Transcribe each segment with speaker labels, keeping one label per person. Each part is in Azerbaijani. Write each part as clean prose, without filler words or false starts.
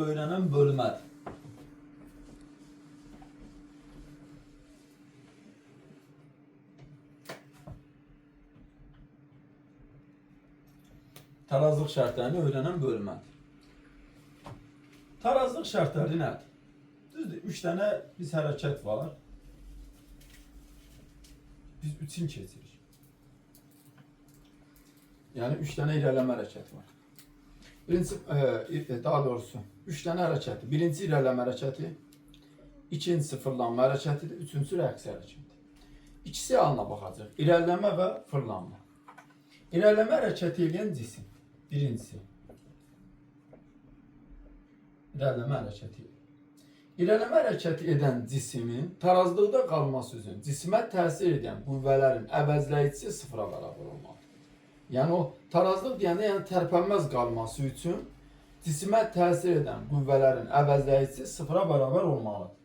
Speaker 1: Öyrənən bölmədir. Tarazlıq şərtlərini öyrənən bölmədir. Tarazlıq şərtləri nədir? Düzdür, 3 dənə biz hərəkət var. Biz üçün keçirik. Yəni 3 dənə irəliləmə hərəkəti var. Birinci, daha doğrusu 3 dənə hərəkəti. Birinci irəliləmə hərəkəti, ikincisi fırlanma hərəkətidir, üçüncüsü reaksiya hərəkəti. İkisi halına baxacaq. İrəliləmə və fırlanma. İrəliləmə hərəkəti edən cisim. Birincisi. İrəliləmə hərəkəti. İrəliləmə hərəkəti edən cismin tarazlıqda qalması üçün cisimə təsir edən qüvvələrin əvəzləyicisi sıfıra bərabər olmalıdır. Yəni o tarazlıq deyəndə, yəni tərpənməz qalması üçün cisimə təsir edən qüvvələrin əvəzləyicisi sıfıra bərabər olmalıdır.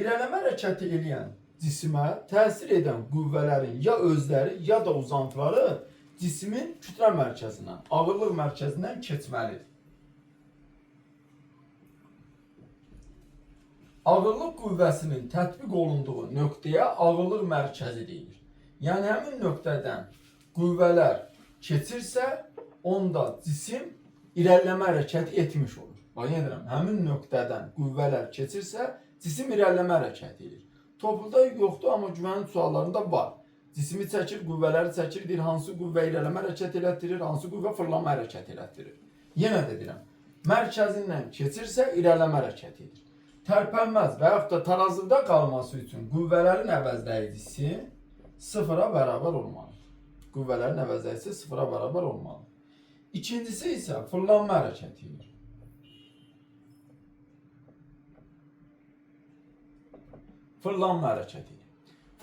Speaker 1: İrəliləmə hərəkəti eləyən cisimə təsir edən qüvvələrin ya özləri, ya da uzantıları cismin kütlə mərkəzindən, ağırlıq mərkəzindən keçməlidir. Ağırlıq qüvvəsinin tətbiq olunduğu nöqtəyə ağırlıq mərkəzi deyilir. Yəni həmin nöqtədən qüvvələr keçirsə, onda cisim irəliləmə hərəkəti etmiş olur. Bax, yenə deyirəm, həmin nöqtədən qüvvələr keçirsə, cisim irəliləmə hərəkəti edir. Topluda yoxdur, amma güvənlik suallarında var. Cismi çəkir, qüvvələri çəkir, deyir hansı qüvvə irəliləmə hərəkət elətdirir, hansı qüvvə fırlanma hərəkəti elətdirir. Yenə də deyirəm, mərkəzindən keçirsə irəliləmə hərəkəti edir. Tərpənməz və yaxud da tarazlıqda qalması üçün qüvvələrin əvəzləyicisi sıfıra bərabər olmalıdır. Qüvvələrin əvəzləyicisi sıfıra bərabər olmalıdır. İkincisi isə fırlanma hərəkəti edir. Fırlanma hərəkəti.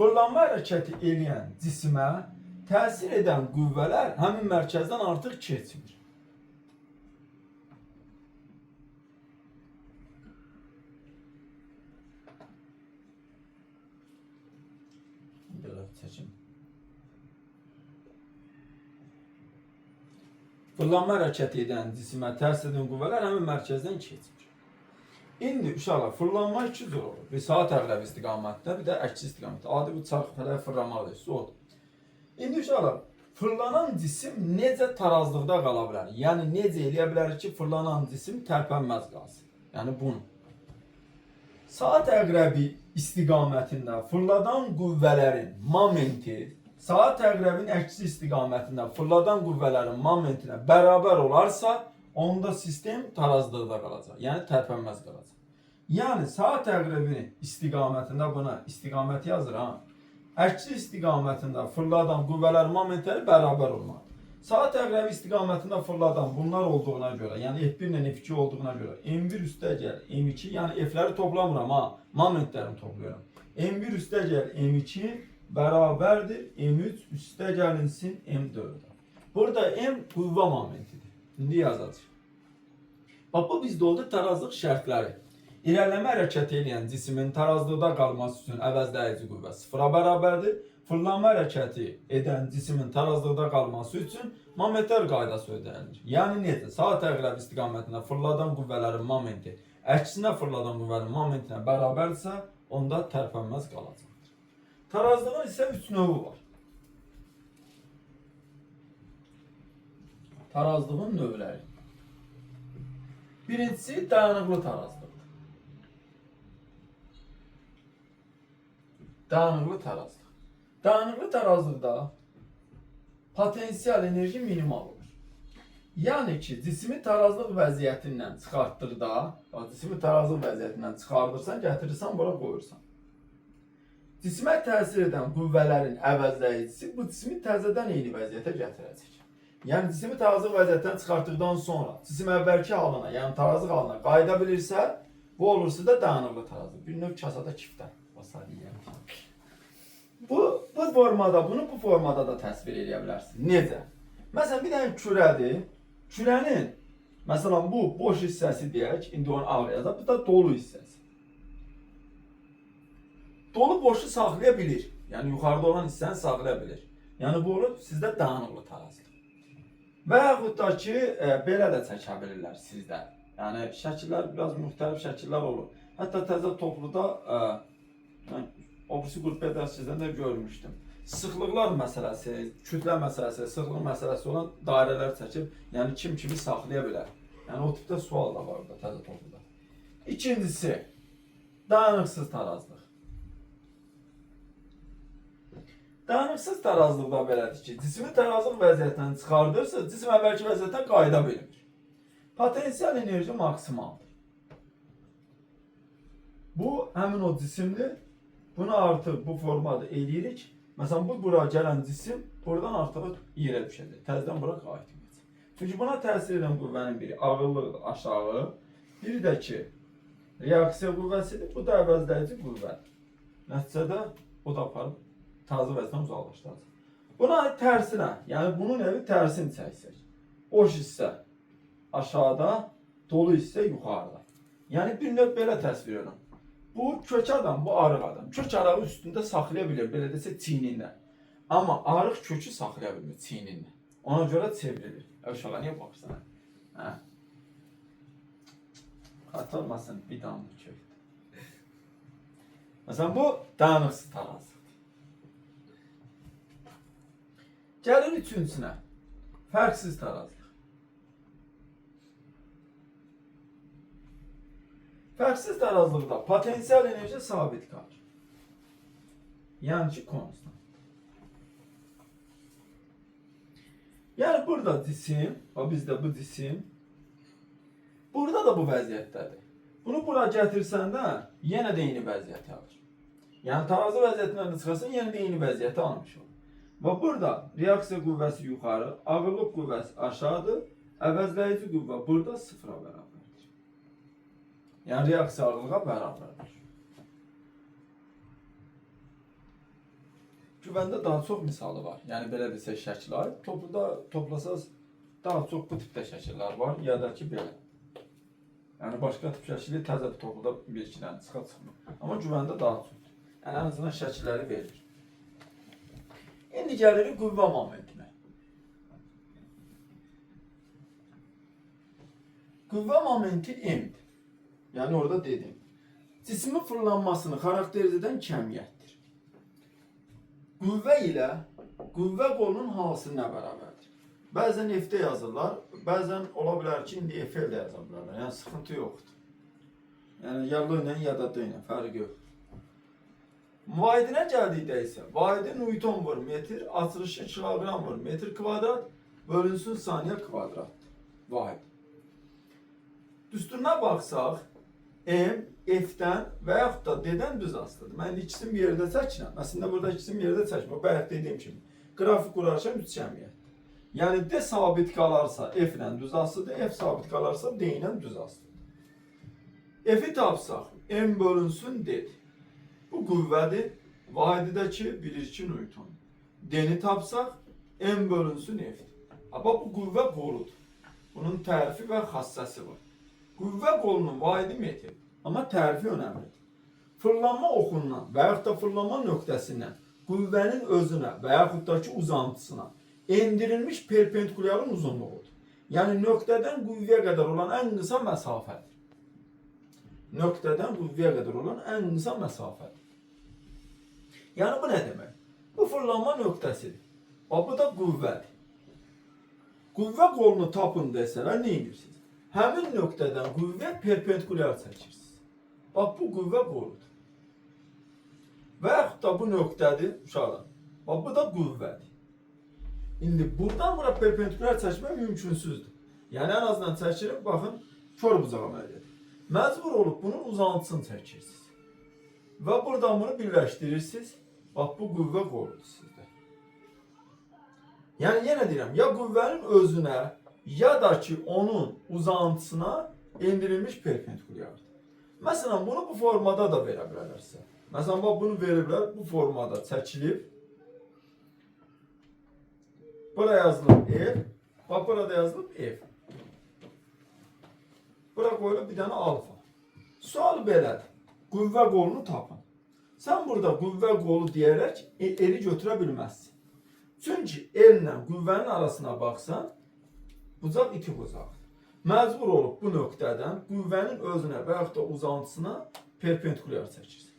Speaker 1: Fırlanma hərəkəti eləyən cisimə təsir edən qüvvələr həmin mərkəzdən artıq keçmir. Belə çəkim. Fırlanma hərəkəti edən cisimə təsir edən qüvvələr həmin mərkəzdən keçmir. İndi uşaqlar, fırlanma iki cür olur. Bir saat əqrəbi istiqamətdə, bir də əksi istiqamətdə. Adi bu çarx fələk fırlamaq deyir, odur. İndi uşaqlar, fırlanan cisim necə tarazlıqda qala bilər? Yəni necə eləyə bilər ki, fırlanan cisim tərpənməz qalsın? Yəni bunu. Saat əqrəbi istiqamətində fırladan qüvvələrin momenti saat əqrəbin əksi istiqamətində fırladan qüvvələrin momentinə bərabər olarsa, onda sistem tarazlıqda qalacaq. Yəni tərpənməz qalacaq. Yəni saat əqrəbinin istiqamətində buna istiqaməti yazır ha. Əksi istiqamətində fırladan qüvvələrin momentləri bərabər olmalıdır. Saat əqrəbi istiqamətində fırladan bunlar olduğuna görə, yəni F1 ilə F2 olduğuna görə M1 üstə gəl M2, yəni F-ləri toplamıram ha, momentlərini toplayıram. M1 üstə gəl M2 bərabərdir M3 üstə gəlinsin M4-ə. Burada M qüvvə momentidir. İndi yazacağıq. Bax bu bizdə oldu tarazlıq şərtləri. İrəliləmə hərəkəti eləyən cismin tarazlıqda qalması üçün əvəzləyici qüvvə sıfıra bərabərdir. Fırlanma hərəkəti edən cismin tarazlıqda qalması üçün momentlər qaydası ödənilir. Yəni necə? Saat əqrəbi istiqamətində fırladan qüvvələrin momenti əksinə fırladan qüvvənin momentinə bərabərdirsə, onda tərpənməz qalacaqdır. Tarazlığın isə 3 növü var. Tarazlığın növləri. Birincisi dayanıqlı tarazlıqdır. Dayanıqlı tarazlıq. Dayanıqlı tarazlıqda potensial enerji minimal olur. Yəni ki, cismi tarazlıq vəziyyətindən çıxartdıqda, cismi tarazlıq vəziyyətindən çıxardırsan, gətirirsən, bura qoyursan. Cismə təsir edən qüvvələrin əvəzləyicisi bu cismi təzədən eyni vəziyyətə gətirəcək. Yəni cismi tarazlıq vəziyyətdən çıxartdıqdan sonra cisim əvvəlki halına, yəni tarazlıq halına qayıda bilirsə, bu olursa da dayanıqlı tarazlıq. Bir növ kasada kiftə. Bu formada, bunu bu formada da təsvir edə bilərsin. Necə? Məsələn, bir dənə kürədir. Kürənin, məsələn, bu boş hissəsi deyək, indi onu ağ yazaq, bu da dolu hissəsi. Dolu boşu saxlaya bilir. Yəni yuxarıda olan hissəni saxlaya bilir. Yəni bu olur sizdə dayanıqlı tarazlıq. Və yaxud da ki, belə də çəkə bilirlər sizdə. Yəni şəkillər biraz müxtəlif şəkillər olur. Hətta təzə topluda mən o birisi qrup dərsizdən də görmüşdüm. Sıxlıqlar məsələsi, kütlə məsələsi, sıxlıq məsələsi olan dairələr çəkib, yəni kim kimi saxlaya bilər. Yəni o tipdə sual da var orada təzə topluda. İkincisi, dayanıqsız tarazlıq. Dayanıqsız tarazlıqda belədir ki, cismi tarazlıq vəziyyətindən çıxardırsa, cisim əvvəlki vəziyyətə qayıda bilmir. Potensial enerji maksimaldır. Bu həmin o cisimdir. Bunu artıq bu formada eləyirik. Məsələn, bu bura gələn cisim buradan artıq yerə düşəcək. Təzədən bura qayıtmayacaq. Çünki buna təsir edən qüvvənin biri ağırlıqdır aşağı, biri də ki reaksiya qüvvəsidir. Bu da əvəzləyici qüvvədir. Nəticədə o da aparıb tarazı vəziyyətdən uzaqlaşdıracaq. Buna tərsinə, yəni bunun evi tərsini çəksək. Boş hissə aşağıda, dolu hissə yuxarıda. Yəni bir növ belə təsvir edirəm. Bu kök adam, bu arıq adam. Kök arığı üstündə saxlaya bilir, belə desə çiynində. Amma arıq kökü saxlaya bilmir çiynində. Ona görə çevrilir. Uşağa niyə baxırsan? Hə? Xata olmasın, bir damla kökdür. Məsələn, bu dayanıqsız tarazlıqdır. Gəlir üçüncüsünə. Fərqsiz tarazlıq. Fərqsiz tarazlıqda potensial enerji sabit qalır. Yəni ki, konstant. Yəni burada cisim, bax bizdə bu cisim, burada da bu vəziyyətdədir. Bunu bura gətirsən də yenə də eyni vəziyyəti alır. Yəni tarazı vəziyyətindən də çıxarsan, yenə də eyni vəziyyəti almış olur. Və burada reaksiya qüvvəsi yuxarı, ağırlıq qüvvəsi aşağıdır, əvəzləyici qüvvə burada sıfıra bərabərdir. Yəni reaksiya ağırlığa bərabərdir. Güvəndə daha çox misalı var. Yəni belə desək şəkil aid. Topluda toplasaz daha çox bu tipdə şəkillər var ya da ki belə. Yəni başqa tip şəkili təzə bir topluda bir iki dənə çıxa çıxmır. Amma güvəndə daha çoxdur. Yəni ən azından şəkilləri verir. İndi gəlirik qüvvə momentinə. Qüvvə momenti M-dir. Yəni orada dedim. Cismin fırlanmasını xarakterizə edən kəmiyyətdir. Qüvvə ilə qüvvə qolunun hasilinə bərabərdir. Bəzən F-də yazırlar, bəzən ola bilər ki, indi F-də yaza bilərlər. Yəni sıxıntı yoxdur. Yəni ya L ilə ya da D ilə fərqi yox. Vahidinə gəldikdə isə vahidi Newton vur metr, açılışı kiloqram vur metr kvadrat, bölünsün saniyə kvadratdır. Vahid. Düsturuna baxsaq, M, F-dən və yaxud da D-dən düz asılıdır. Mən indi ikisini bir yerdə çəkirəm. Əslində burada ikisini bir yerdə çəkməm. Bayaq dediyim kimi. Qrafik qurarkən üç cəmiyyətdir. Yəni D sabit qalarsa F ilə düz asılıdır, F sabit qalarsa D ilə düz asılıdır. F-i tapsaq, M bölünsün D-dir. Bu qüvvədir. Vahididəki bilir ki Newton. D-ni tapsaq, M bölünsün F-dir. Amma bu qüvvə qoludur. Bunun tərifi və xassəsi var. Qüvvə qolunun vahidi metr. Amma tərifi önəmlidir. Fırlanma oxundan və yaxud da fırlanma nöqtəsindən qüvvənin özünə və yaxud da ki uzantısına endirilmiş perpendikulyarın uzunluğudur. Yəni nöqtədən qüvvəyə qədər olan ən qısa məsafədir. Nöqtədən qüvvəyə qədər olan ən qısa məsafədir. Yəni bu nə demək? Bu fırlanma nöqtəsidir. Bax bu da qüvvədir. Qüvvə qolunu tapın desələr nə edirsiniz? Həmin nöqtədən qüvvəyə perpendikulyar çəkirsiniz. Bax bu qüvvə qoludur. Və yaxud da bu nöqtədir uşaqlar. Bax bu da qüvvədir. İndi buradan bura perpendikulyar çəkmək mümkünsüzdür. Yəni ən azından çəkirim, baxın, kör bucağa əməl edir. Məcbur olub bunun uzantısını çəkirsiniz. Və buradan bunu birləşdirirsiniz. Bax bu qüvvə qoludur sizdə. Yəni yenə deyirəm, ya qüvvənin özünə, ya da ki onun uzantısına endirilmiş perpendikulyardır. Məsələn, bunu bu formada da verə bilərlər sizə. Məsələn, bax bunu veriblər, bu formada çəkilib. Bura yazılıb F, bax burada yazılıb F. Bura qoyulub bir dənə alfa. Sual belədir. Qüvvə qolunu tapın. Sən burada qüvvə qolu deyərək eli götürə bilməzsin. Çünki ellə qüvvənin arasına baxsan, bucaq iti bucaqdır. Məcbur olub bu nöqtədən qüvvənin özünə və yaxud da uzantısına perpendikulyar çəkirsən.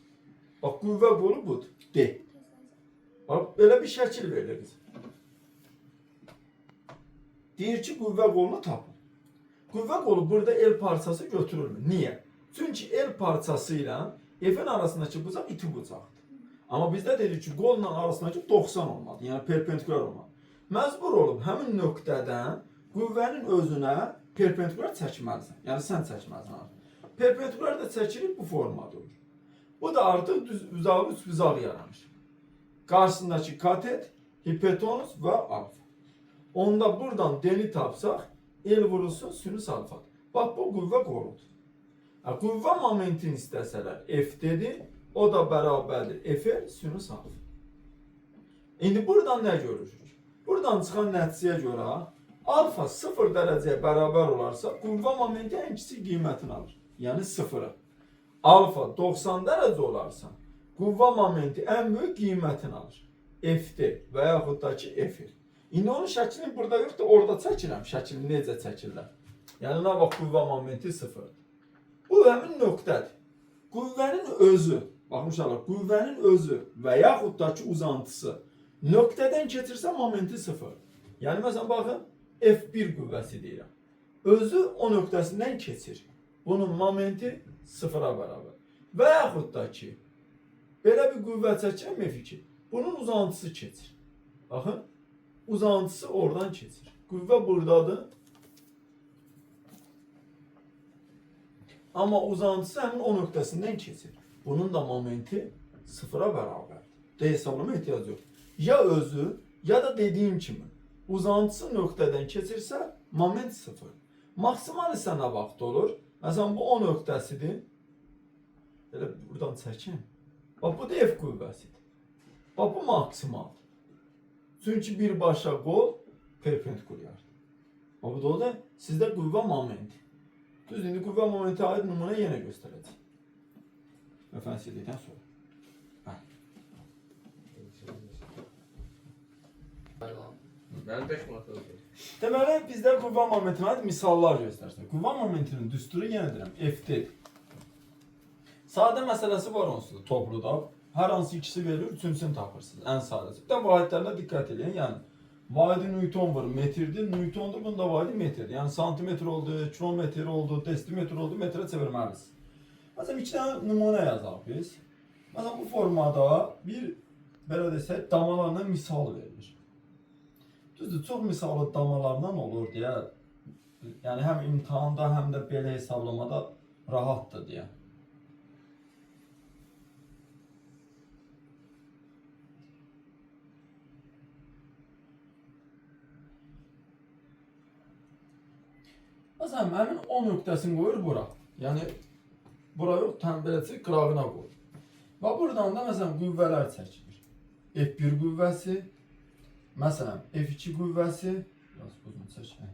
Speaker 1: Bax, qüvvə qolu budur. D. Bax, belə bir şəkil verilir bizə. Deyir ki, qüvvə qolunu tapın. Qüvvə qolu burada el parçası götürülmür. Niyə? Çünki el parçası ilə F-in arasındakı bucaq iti bucaqdır. Amma bizdə dedik ki, qolla arasındakı 90 olmalıdır. Yəni perpendikulyar olmalıdır. Məcbur olub həmin nöqtədən qüvvənin özünə perpendikulyar çəkməlisən. Yəni sən çəkməlisən artıq. Perpendikulyar da çəkilir, bu formada olur. Bu da artıq düz uzaqlı üç bucaq yaranır. Qarşısındakı katet, hipotenuz və alfa. Onda buradan D-ni tapsaq, el vurulsun sinüs alfadır. Bax bu qüvvə qoludur. Ha, qüvvə momentini istəsələr F-dir, o da bərabərdir F sinüs alfa. İndi buradan nə görürük? Buradan çıxan nəticəyə görə alfa 0 dərəcəyə bərabər olarsa, qüvvə momenti ən kiçik qiymətini alır. Yəni 0-a. Alfa 90 dərəcə olarsa, qüvvə momenti ən böyük qiymətini alır. F-dir və yaxud da ki F. İndi onun şəklini burada yoxdur, orada çəkirəm. Şəklini necə çəkirlər? Yəni nə vaxt qüvvə momenti 0-dır. Bu həmin nöqtədir. Qüvvənin özü, baxın uşaqlar, qüvvənin özü və yaxud da ki uzantısı nöqtədən keçirsə momenti 0. Yəni məsələn baxın F1 qüvvəsi deyirəm. Özü o nöqtəsindən keçir. Bunun momenti 0-a bərabər. Və yaxud da ki belə bir qüvvə çəkirəm F2. Bunun uzantısı keçir. Baxın, uzantısı oradan keçir. Qüvvə buradadır. Amma uzantısı həmin o nöqtəsindən keçir. Bunun da momenti 0-a bərabərdir. D hesablama ehtiyac yoxdur. Ya özü, ya da dediyim kimi uzantısı nöqtədən keçirsə moment 0. Maksimal isə nə vaxt olur? Məsələn bu o nöqtəsidir. Elə buradan çəkim. Bax bu da F qüvvəsidir. Bax bu maksimaldır. Çünki birbaşa qol perpendikulyardır. Bax bu da o da sizdə qüvvə momenti. Düzdür, indi qüvvə momenti aid nümunə yenə göstərəcək. Müfəssirlikdən sonra.
Speaker 2: Mənim 5 manat oldu.
Speaker 1: Deməli, bizdə qüvvə momentinə aid misallar göstərsin. Qüvvə momentinin düsturu yenə deyirəm, F-dir. Sadə məsələsi var onsuz da topluda. Hər hansı ikisi verilir, üçüncüsünü tapırsınız. Ən sadəsi. Bir də vahidlərinə diqqət eləyin. Yəni vahidi Newton var, metrdir. Newtondur, bunun da vahidi metrdir. Yəni santimetr oldu, kilometr oldu, desimetr oldu, metrə çevirməlisiniz. Məsələn, iki dənə nümunə yazaq biz. Məsələn, bu formada bir, belə desək, damalarla misal verilir. Düzdür, çox misalı damalardan olur deyə, yəni həm imtahanda, həm də belə hesablamada rahatdır deyə. Məsələn, həmin o nöqtəsini qoyur bura. Yəni bura yox, tam beləcə qırağına qoyur. Və buradan da məsələn qüvvələr çəkilir. F1 qüvvəsi, məsələn F2 qüvvəsi, biraz uzun çəkmək.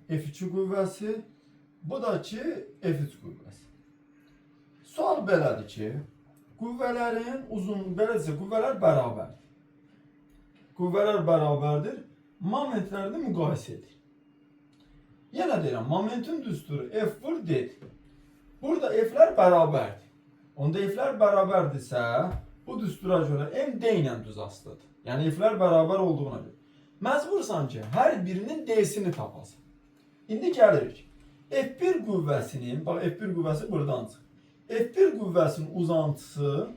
Speaker 1: F2 qüvvəsi, bu da ki F3 qüvvəsi. Sual belədir ki, qüvvələrin uzun, beləcə qüvvələr bərabərdir. Qüvvələr bərabərdir, momentlərini müqayisə edir. Yenə deyirəm, momentin düsturu F vur D. Burada F'lər bərabərdir. Onda F'lər bərabərdirsə, bu düstura görə M D ilə düz asılıdır. Yəni F'lər bərabər olduğuna görə. Məcbursan ki, hər birinin D-sini tapasan. İndi gəlirik. F1 qüvvəsinin, bax F1 qüvvəsi buradan çıxır. F1 qüvvəsinin uzantısı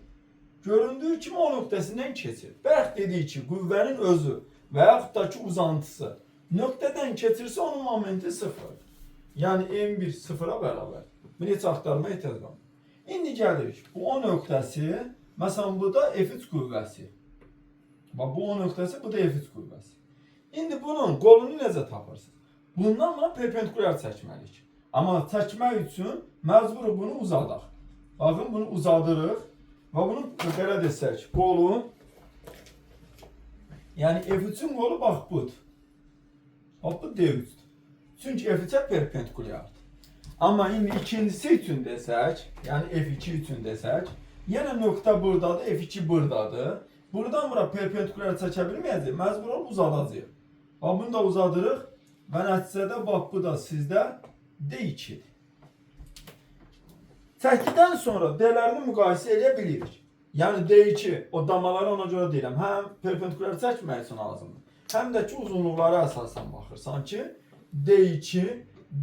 Speaker 1: göründüyü kimi o nöqtəsindən keçir. Bayaq dedik ki, qüvvənin özü və yaxud da ki uzantısı nöqtədən keçirsə onun momenti sıfırdır. Yəni M1 sıfıra bərabər. Bunu heç axtarmaya ehtiyac qalmır. İndi gəlirik. Bu o nöqtəsi, məsələn bu da F3 qüvvəsi. Bax bu o nöqtəsi, bu da F3 qüvvəsi. İndi bunun qolunu necə tapırsınız? Bundan buna perpendikulyar çəkməliyik. Amma çəkmək üçün məcburuq bunu uzadaq. Baxın bunu uzadırıq və bunu belə desək, qolu, yəni F3-ün qolu bax budur. Bax bu D3-dür. Çünki F3-ə perpendikulyardır. Amma indi ikincisi üçün desək, yəni F2 üçün desək, yenə nöqtə buradadır, F2 buradadır. Buradan bura perpendikulyar çəkə bilməyəcəyik, məcbur olub uzadacağıq. Bax bunu da uzadırıq. Və nəticədə bax bu da sizdə D2-dir. Çəkdidən sonra D-lərini müqayisə eləyə bilirik. Yəni D2 o damaları ona görə deyirəm, həm perpendikulyar çəkmək üçün lazımdır. Həm də ki uzunluqlara əsasən baxırsan ki, D2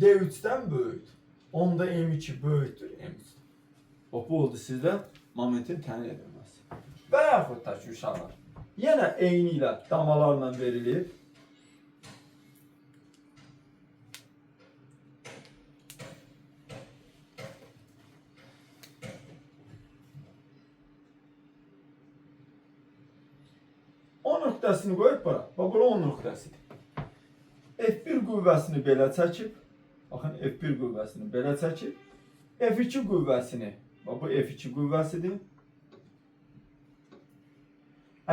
Speaker 1: D3-dən böyükdür. Onda M2 böyükdür M3-dən. Bax bu oldu sizdə momentin təyin edilməsi. Və yaxud da ki uşaqlar, yenə eyni ilə damalarla verilib. O nöqtəsini qoyub bura. Bax bura 10 nöqtəsidir. F1 qüvvəsini belə çəkib. Baxın F1 qüvvəsini belə çəkib. F2 qüvvəsini, bax bu F2 qüvvəsidir.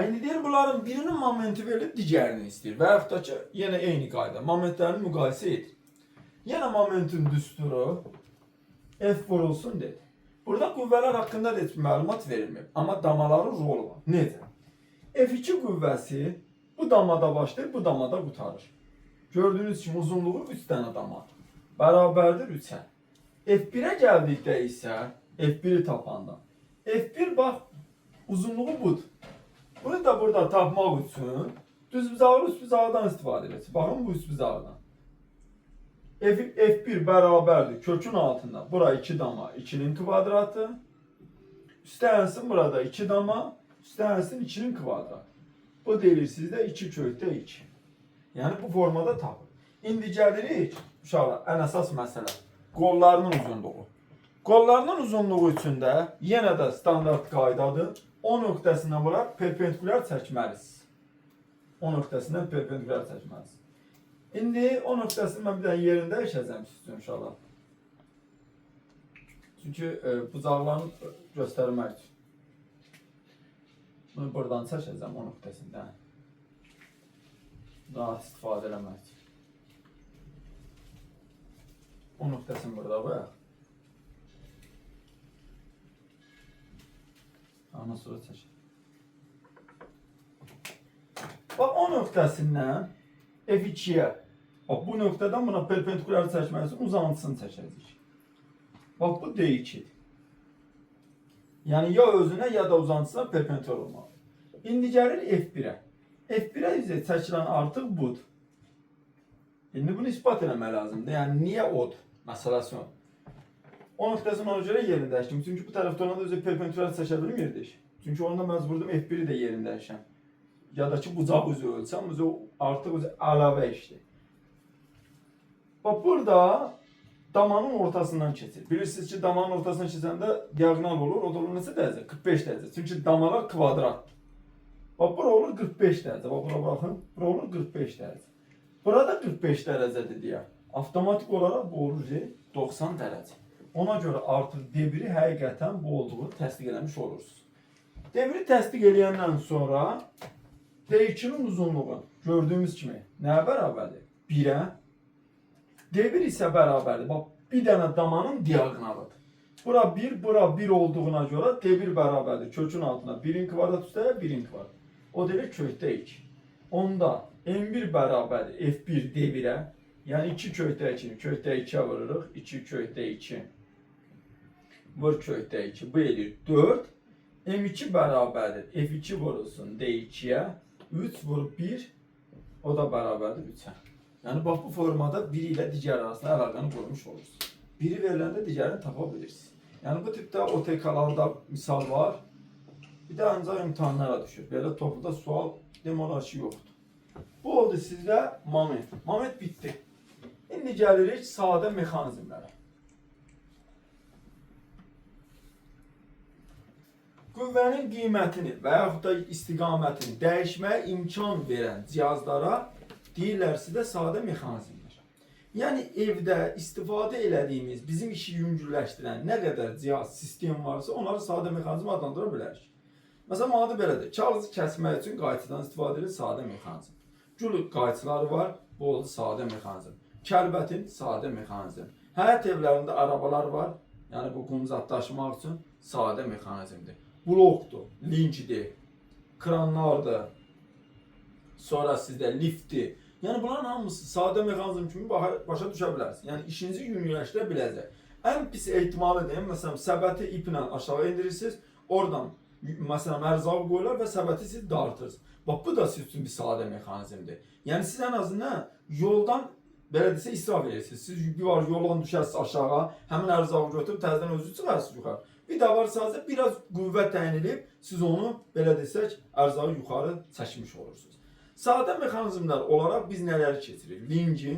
Speaker 1: İndi deyir bunların birinin momenti verilib, digərini istəyir. Və yaxud da ki, yenə eyni qayda. Momentlərini müqayisə edir. Yenə momentin düsturu F vurulsun dedi. Burada qüvvələr haqqında da heç bir məlumat verilmir. Amma damaların rolu var. Necə? F2 qüvvəsi bu damada başlayır, bu damada qurtarır. Gördüyünüz kimi uzunluğu 3 dənə damadır. Bərabərdir 3-ə. F1-ə gəldikdə isə F1-i tapanda. F1 bax uzunluğu budur. Bunu da burada tapmaq üçün düzbucaqlı üçbucaqdan istifadə edəcəyik. Baxın bu üçbucaqdan. F1 bərabərdir kökün altında. Bura 2 dama 2-nin kvadratı. Üstəlsin burada 2 dama, üstəlsin 2-nin kvadratı. Bu deyilir sizdə 2 kökdə 2. Yəni bu formada tapın. İndi gəlirik uşaqlar ən əsas məsələ qollarının uzunluğu. Qollarının uzunluğu üçün də yenə də standart qaydadır. O nöqtəsindən bura perpendikulyar çəkməlisiniz. O nöqtəsindən perpendikulyar çəkməlisiniz. İndi o nöqtəsini mən bir dənə yerində dəyişəcəm sizin uşaqlar. Çünki bucaqlarını göstərmək üçün. Bunu buradan çəkəcəm o nöqtəsindən. Rahat istifadə eləmək üçün. O nöqtəsini burada qoyaq. Ondan sonra çəkək. Bax o nöqtəsindən F2-yə. Bax bu nöqtədən buna perpendikulyar çəkmək üçün uzantısını çəkəcəyik. Bax bu D2-dir. Yəni ya özünə ya da uzantısına perpendikulyar olmalıdır. İndi gəlir F1-ə. F1-ə üzə çəkilən artıq budur. İndi bunu isbat eləmək lazımdır. Yəni niyə odur? Məsələsi odur. O nöqtəsini ona görə yerini dəyişdim. Çünki bu tərəfdə olanda özü perpendikulyar çəkə bilmirdik. Çünki onda məcburdum F1-i də yerini dəyişəm. Ya da ki bucaq üzü ölçəm, üzü artıq özü əlavə işdir. Bax burada damanın ortasından keçir. Bilirsiniz ki, damanın ortasından keçəndə diaqonal olur. O da olur neçə dərəcə? 45 dərəcə. Çünki damalar kvadratdır. Bax bura olur 45 dərəcə. Bax bura baxın. Bura olur 45 dərəcə. Burada 45 dərəcədir deyə. Avtomatik olaraq bu olur 90 dərəcə. Ona görə artıq D1-i həqiqətən bu olduğunu təsdiq eləmiş olursunuz. D1-i təsdiq eləyəndən sonra D2-nin uzunluğu gördüyümüz kimi nəyə bərabərdir? 1-ə. D1 isə bərabərdir. Bax, bir dənə damanın diaqonalıdır. Bura 1, bura 1 olduğuna görə D1 bərabərdir. Kökün altına 1-in kvadrat üstəyə 1-in kvadrat. O deyilir kökdə 2. Onda M1 bərabərdir F1 D1-ə. Yəni 2 kökdə 2-ni kökdə 2-yə vururuq. 2 kökdə 2 vur kökdə 2. Bu eləyir 4. M2 bərabərdir F2 vurulsun D2-yə. 3 vur 1. O da bərabərdir 3-ə. Yəni bax bu formada biri ilə digər arasında əlaqəni qurmuş olursunuz. Biri veriləndə digərini tapa bilirsiniz. Yəni bu tipdə OTK-larda misal var. Bir də ancaq imtahanlara düşür. Belə topluda sual demək olar ki, yoxdur. Bu oldu sizdə moment. Moment bitdi. İndi gəlirik sadə mexanizmlərə. Qüvvənin qiymətini və yaxud da istiqamətini dəyişməyə imkan verən cihazlara deyirlər sizə sadə mexanizmlər. Yəni evdə istifadə elədiyimiz, bizim işi yüngülləşdirən nə qədər cihaz, sistem varsa, onları sadə mexanizm adlandıra bilərik. Məsələn, adı belədir. Kağızı kəsmək üçün qayçıdan istifadə edilir sadə mexanizm. Gül qayçıları var, bu olur sadə mexanizm. Kəlbətin sadə mexanizm. Həyət evlərində arabalar var, yəni bu qum zad daşımaq üçün sadə mexanizmdir. Blokdur, linkdir, kranlardır, sonra sizdə liftdir. Yəni bunların hamısı sadə mexanizm kimi başa düşə bilərsiniz. Yəni işinizi yüngülləşdirə biləcək. Ən pis ehtimalı deyim, məsələn, səbəti iplə aşağı endirirsiniz, oradan məsələn ərzağı qoyurlar və səbəti siz dartırsınız. Bax bu da siz üçün bir sadə mexanizmdir. Yəni siz ən azından yoldan belə desə israf edirsiniz. Siz bir var yoldan düşərsiniz aşağı, həmin ərzağı götürüb təzədən özünüz çıxarsınız yuxarı. Bir də var sadəcə biraz qüvvə təyin edib siz onu belə desək ərzağı yuxarı çəkmiş olursunuz. Sadə mexanizmlər olaraq biz nələri keçirik? Lingi,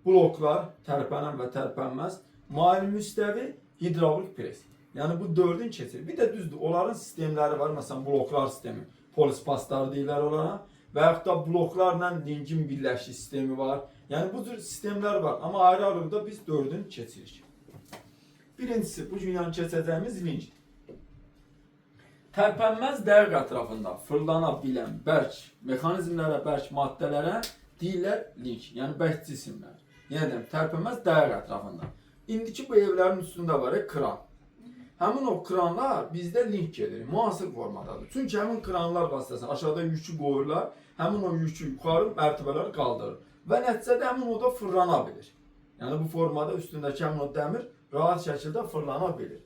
Speaker 1: bloklar, tərpənən və tərpənməz, mail müstəvi, hidravlik pres. Yəni bu dördün keçirir. Bir də düzdür, onların sistemləri var. Məsələn, bloklar sistemi, polispaslar deyirlər onlara və yaxud da bloklarla lingin birləşik sistemi var. Yəni bu cür sistemlər var, amma ayrı-ayrılıqda biz dördün keçirik. Birincisi, bu gün yəni keçəcəyimiz lingdir. Tərpənməz dəqiq ətrafında fırlana bilən bərk mexanizmlərə, bərk maddələrə deyirlər link, yəni bərk cisimlər. Yenə deyirəm, tərpənməz dəqiq ətrafında. İndiki bu evlərin üstündə var kran. Həmin o kranlar bizdə link gedir, müasir formadadır. Çünki həmin kranlar vasitəsilə aşağıda yükü qoyurlar, həmin o yükü yuxarı mərtəbələri qaldırır və nəticədə həmin o da fırlana bilir. Yəni bu formada üstündəki həmin o dəmir rahat şəkildə fırlana bilir.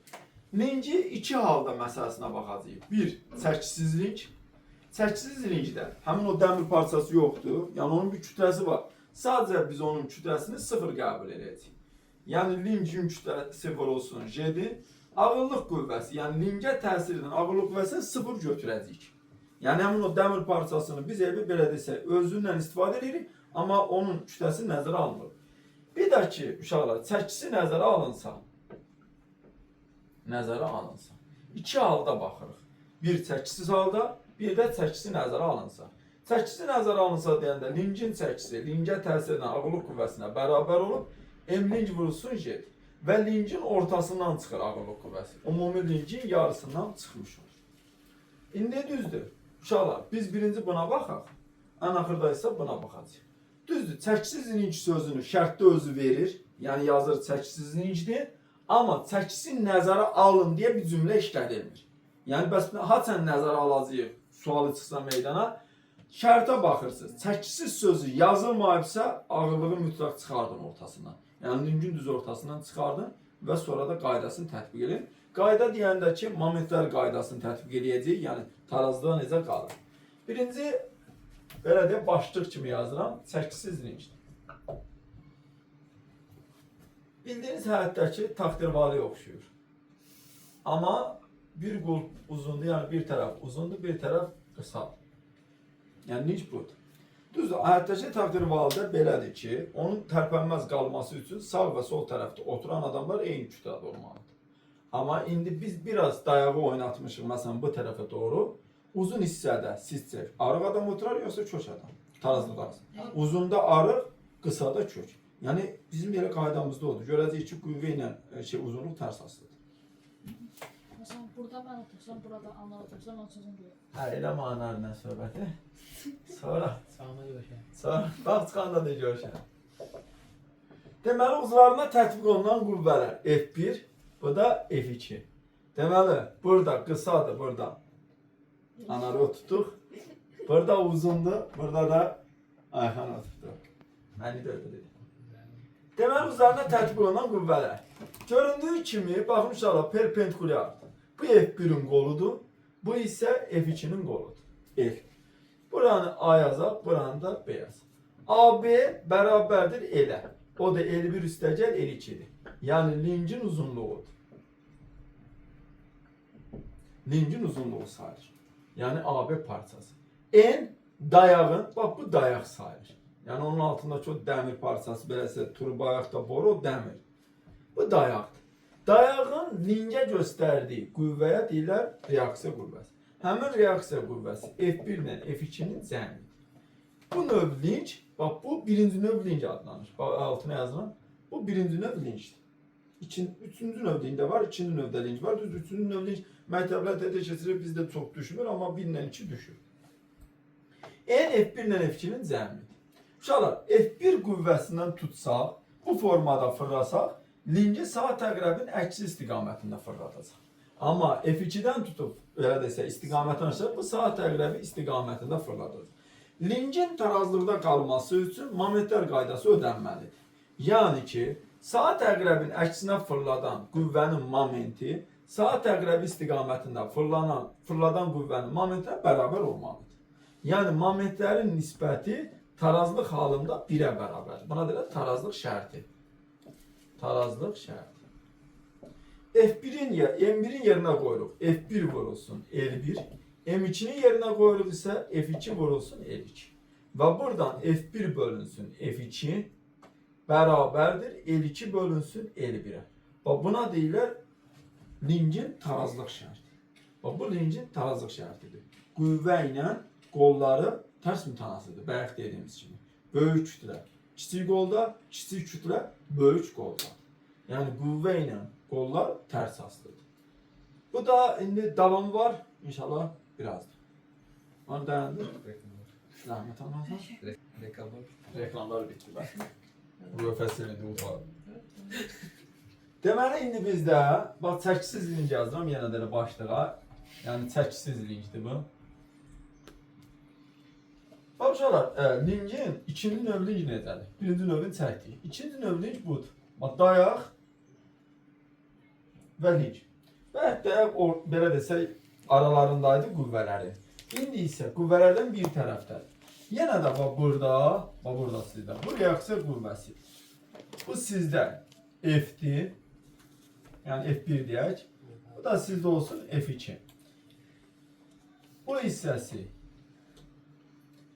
Speaker 1: Lingi iki halda məsələsinə baxacağıq. Bir, çəkisiz link. Çəkisiz linkdə həmin o dəmir parçası yoxdur. Yəni onun bir kütləsi var. Sadəcə biz onun kütləsini sıfır qəbul edəcəyik. Yəni lingin kütləsi vurulsun G-dir. Ağırlıq qüvvəsi, yəni lingə təsir edən ağırlıq qüvvəsini sıfır götürəcəyik. Yəni həmin o dəmir parçasını biz elə belə desək özündən istifadə edirik, amma onun kütləsini nəzərə almırıq. Bir də ki, uşaqlar, çəkisi nəzərə alınsa, İki halda baxırıq. Bir çəkisiz halda, bir də çəkisi nəzərə alınsa. Çəkisi nəzərə alınsa deyəndə lingin çəkisi lingə təsir edən ağırlıq qüvvəsinə bərabər olub, M ling vurulsun G və lingin ortasından çıxır ağırlıq qüvvəsi. Ümumi lingin yarısından çıxmış olur. İndi düzdür. Uşaqlar, biz birinci buna baxaq, ən axırda isə buna baxacağıq. Düzdür, çəkisiz ling sözünü şərtdə özü verir. Yəni yazır çəkisiz lingdir. Amma çəkisi nəzərə alın deyə bir cümlə işlədilmir. Yəni bəs haçan nəzərə alacağıq sualı çıxsa meydana, şərtə baxırsınız. Çəkisiz sözü yazılmayıbsa ağırlığı mütləq çıxardın ortasından. Yəni lingin düz ortasından çıxardın və sonra da qaydasını tətbiq edin. Qayda deyəndə ki, momentlər qaydasını tətbiq eləyəcəyik, yəni tarazda necə qalır. Birinci, belə deyə başlıq kimi yazıram, çəkisiz lingdir. Bildiyiniz həyətdəki taxtirvaliyə oxşuyur. Amma bir qol uzundur, yəni bir tərəf uzundur, bir tərəf qısadır. Yəni ling budur. Düzdür, həyətdəki taxtirvalidə belədir ki, onun tərpənməz qalması üçün sağ və sol tərəfdə oturan adamlar eyni kütlədə olmalıdır. Amma indi biz biraz dayağı oynatmışıq, məsələn bu tərəfə doğru. Uzun hissədə sizcə arıq adam oturar yoxsa kök adam? Tarazlıda. Uzunda arıq, qısada kök. Yəni bizim elə qaydamızda odur. Görəcəyik ki, qüvvə ilə uzunluq tərs asılıdır.
Speaker 3: Məsələn, burada mən otursam, burada ana otursa, mən otursam böyle.
Speaker 1: Hə, elə mənarla söhbəti. Sonra,
Speaker 2: Sağma görüşək.
Speaker 1: sonra bax çıxanda da görüşək. Deməli, uzlarına tətbiq olunan qüvvələr F1, bu da F2. Deməli, burada qısadır, burada anarı oturtduq. Burada uzundur, burada da Ayxan oturtdu. Məni də öyle dedi. Deməli, uzlarına tətbiq olunan qüvvələr. Göründüyü kimi, baxın uşaqlar, perpendikulyardır. Bu F1-in qoludur, bu isə F2-nin qoludur. L. Buranı A yazaq, buranı da B yazaq. AB bərabərdir L-ə. O da L1 üstəgəl L2-dir. Yəni lingin uzunluğudur. Lingin uzunluğu sayılır. Yəni AB parçası. N dayağın, bax bu dayaq sayılır. Yəni onun altındakı o dəmir parçası beləsə turba ayaqda boru o dəmir. Bu dayaqdır. Dayağın lingə göstərdiyi qüvvəyə deyirlər reaksiya qüvvəsi. Həmin reaksiya qüvvəsi F1 ilə F2-nin cəmidir. Bu növ link, bax bu birinci növ link adlanır. Bax altına yazılan bu birinci növ linkdir. Üçüncü növ link də var, ikinci növdə link var. Düz üçüncü növ link məktəblər TT keçirir, bizdə çox düşmür, amma 1 ilə 2 düşür. N F1 ilə F2-nin cəmidir. Uşaqlar, F1 qüvvəsindən tutsaq, bu formada fırlasaq, linki saat əqrəbin əksi istiqamətində fırladacaq. Amma F2-dən tutub, belə desək, istiqamətini aşağı, bu saat əqrəbi istiqamətində fırladacaq. Lingin tarazlıqda qalması üçün momentlər qaydası ödənməlidir. Yəni ki, saat əqrəbin əksinə fırladan qüvvənin momenti saat əqrəbi istiqamətində fırladan qüvvənin momentinə bərabər olmalıdır. Yəni momentlərin nisbəti tarazlıq halında 1-ə bərabərdir. Buna deyirlər tarazlıq şərti. Tarazlıq şərti. F1-in ya M1-in yerinə qoyuruq. F1 vurulsun L1. M2-nin yerinə qoyuruq isə F2 vurulsun L2. Və buradan F1 bölünsün F2 bərabərdir L2 bölünsün L1-ə. Bax buna deyirlər lingin tarazlıq şərti. Bax bu lingin tarazlıq şərtidir. Qüvvə ilə qolları tərs mütənasibdir. Bayaq dediyimiz kimi. Böyük kütlə kiçik qolda, kiçik kütlə böyük qolda. Yəni qüvvə ilə qollar tərs asılıdır. Bu da indi davamı var. İnşallah birazdır. Onu dayandır.
Speaker 2: Reklamlar.
Speaker 1: Zəhmət olmasa.
Speaker 2: Reklamlar.
Speaker 1: Reklamlar bitdi bəs. Bu fəsil indi utar. Deməli indi bizdə bax çəkisiz link yazıram yenə də elə başlığa. Yəni çəkisiz linkdir bu. Bax uşaqlar, linkin ikinci növ link necədir? Birinci növünü çəkdik. İkinci növ link budur. Bax dayaq və link. Və hətta o belə desək aralarındaydı qüvvələri. İndi isə qüvvələrdən bir tərəfdədir. Yenə də bax burada, bax burada sizdə. Bu reaksiya qüvvəsidir. Bu sizdə F-dir. Yəni F1 deyək. Bu da sizdə olsun F2. Bu hissəsi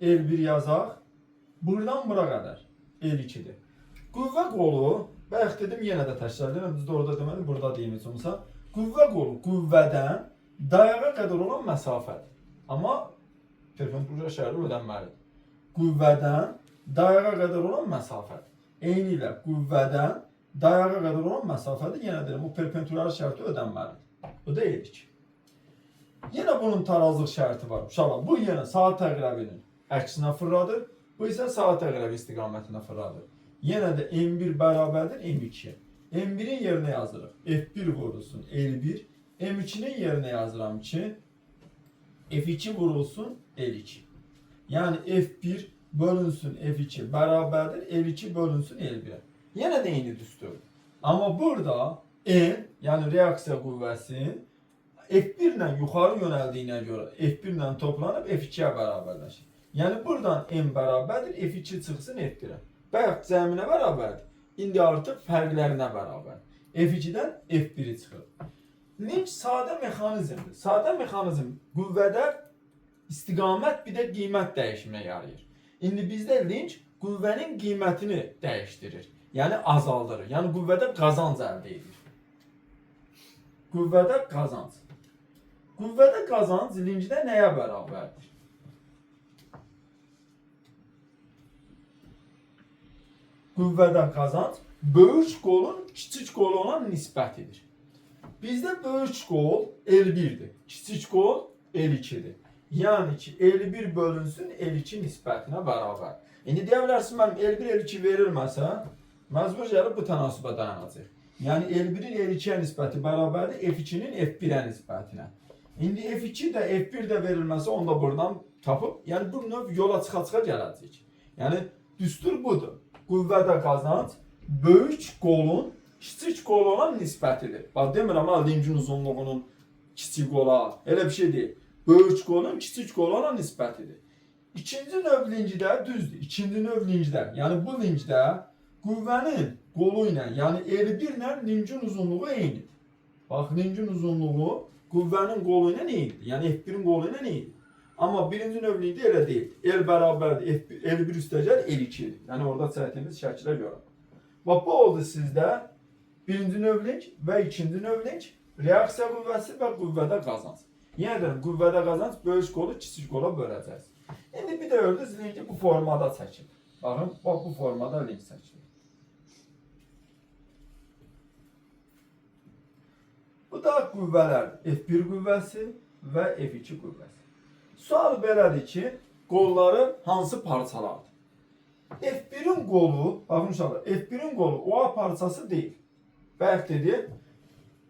Speaker 1: L1 yazaq. Buradan bura qədər L2-dir. Qüvvə qolu, bayaq dedim yenə də təkrar edirəm, düzdür orada demədim, burada deyim heç olmasa. Qüvvə qolu qüvvədən dayağa qədər olan məsafədir. Amma perpendikulyar şərti ödənməlidir. Qüvvədən dayağa qədər olan məsafədir. Eyni ilə qüvvədən dayağa qədər olan məsafədir. Yenə deyirəm, o perpendikulyar şərti ödənməlidir. Bu da L2. Yenə bunun tarazlıq şərti var. Uşaqlar, bu yenə saat əqrəbinin əksinə fırladır. Bu isə saat əqrəbi istiqamətində fırladır. Yenə də M1 bərabərdir M2-yə. M1-in yerinə yazırıq. F1 vurulsun L1. M2-nin yerinə yazıram ki, F2 vurulsun L2. Yəni F1 bölünsün F2 bərabərdir L2 bölünsün L1-ə. Yenə də eyni düsturdur. Amma burada N, yəni reaksiya qüvvəsi F1 ilə yuxarı yönəldiyinə görə F1 ilə toplanıb F2-yə bərabərləşir. Yəni buradan M bərabərdir F2 çıxsın F1-ə. Bayaq cəminə bərabərdir. İndi artıq fərqlərinə bərabər. F2-dən F1-i çıxır. Link sadə mexanizmdir. Sadə mexanizm qüvvədə istiqamət bir də qiymət dəyişiminə yarayır. İndi bizdə link qüvvənin qiymətini dəyişdirir. Yəni azaldırır. Yəni qüvvədə qazanc əldə edir. Qüvvədə qazanc. Qüvvədə qazanc linkdə nəyə bərabərdir? Qüvvədə qazanc böyük qolun kiçik qola olan nisbətidir. Bizdə böyük qol L1-dir. Kiçik qol L2-dir. Yəni ki, L1 bölünsün L2 nisbətinə bərabər. İndi deyə bilərsiniz, mənim L1 L2 verilməsə, məcbur gəlib bu tənasübə dayanacaq. Yəni L1-in L2-yə nisbəti bərabərdir F2-nin F1-ə nisbətinə. İndi F2 də F1 də verilməsə, onu da buradan tapıb, yəni bu növ yola çıxa-çıxa gələcək. Yəni düstur budur. Qüvvədə qazanc böyük qolun kiçik qola olan nisbətidir. Bax demirəm ha linkin uzunluğunun kiçik qola, elə bir şey deyil. Böyük qolun kiçik qola olan nisbətidir. İkinci növ linkdə düzdür. İkinci növ linkdə, yəni bu linkdə qüvvənin qolu ilə, yəni L1 ilə linkin uzunluğu eynidir. Bax linkin uzunluğu qüvvənin qolu ilə eynidir. Yəni F1-in qolu ilə eynidir. Amma birinci növ linkdə elə deyil. L bərabərdir F1, L1 üstəgəl L2-dir. Yəni orada çəkdiyimiz şəklə görə. Bax bu oldu sizdə birinci növ link və ikinci növ link, reaksiya qüvvəsi və qüvvədə qazanc. Yenə deyirəm, qüvvədə qazanc böyük qolu kiçik qola böləcəksiniz. İndi bir də gördünüz linki bu formada çəkilir. Baxın, bax bu formada link çəkilir. Bu da qüvvələr F1 qüvvəsi və F2 qüvvəsi. Sual belədir ki, qolları hansı parçalardır? F1-in qolu, baxın uşaqlar, F1-in qolu OA parçası deyil. Bayaq dedi,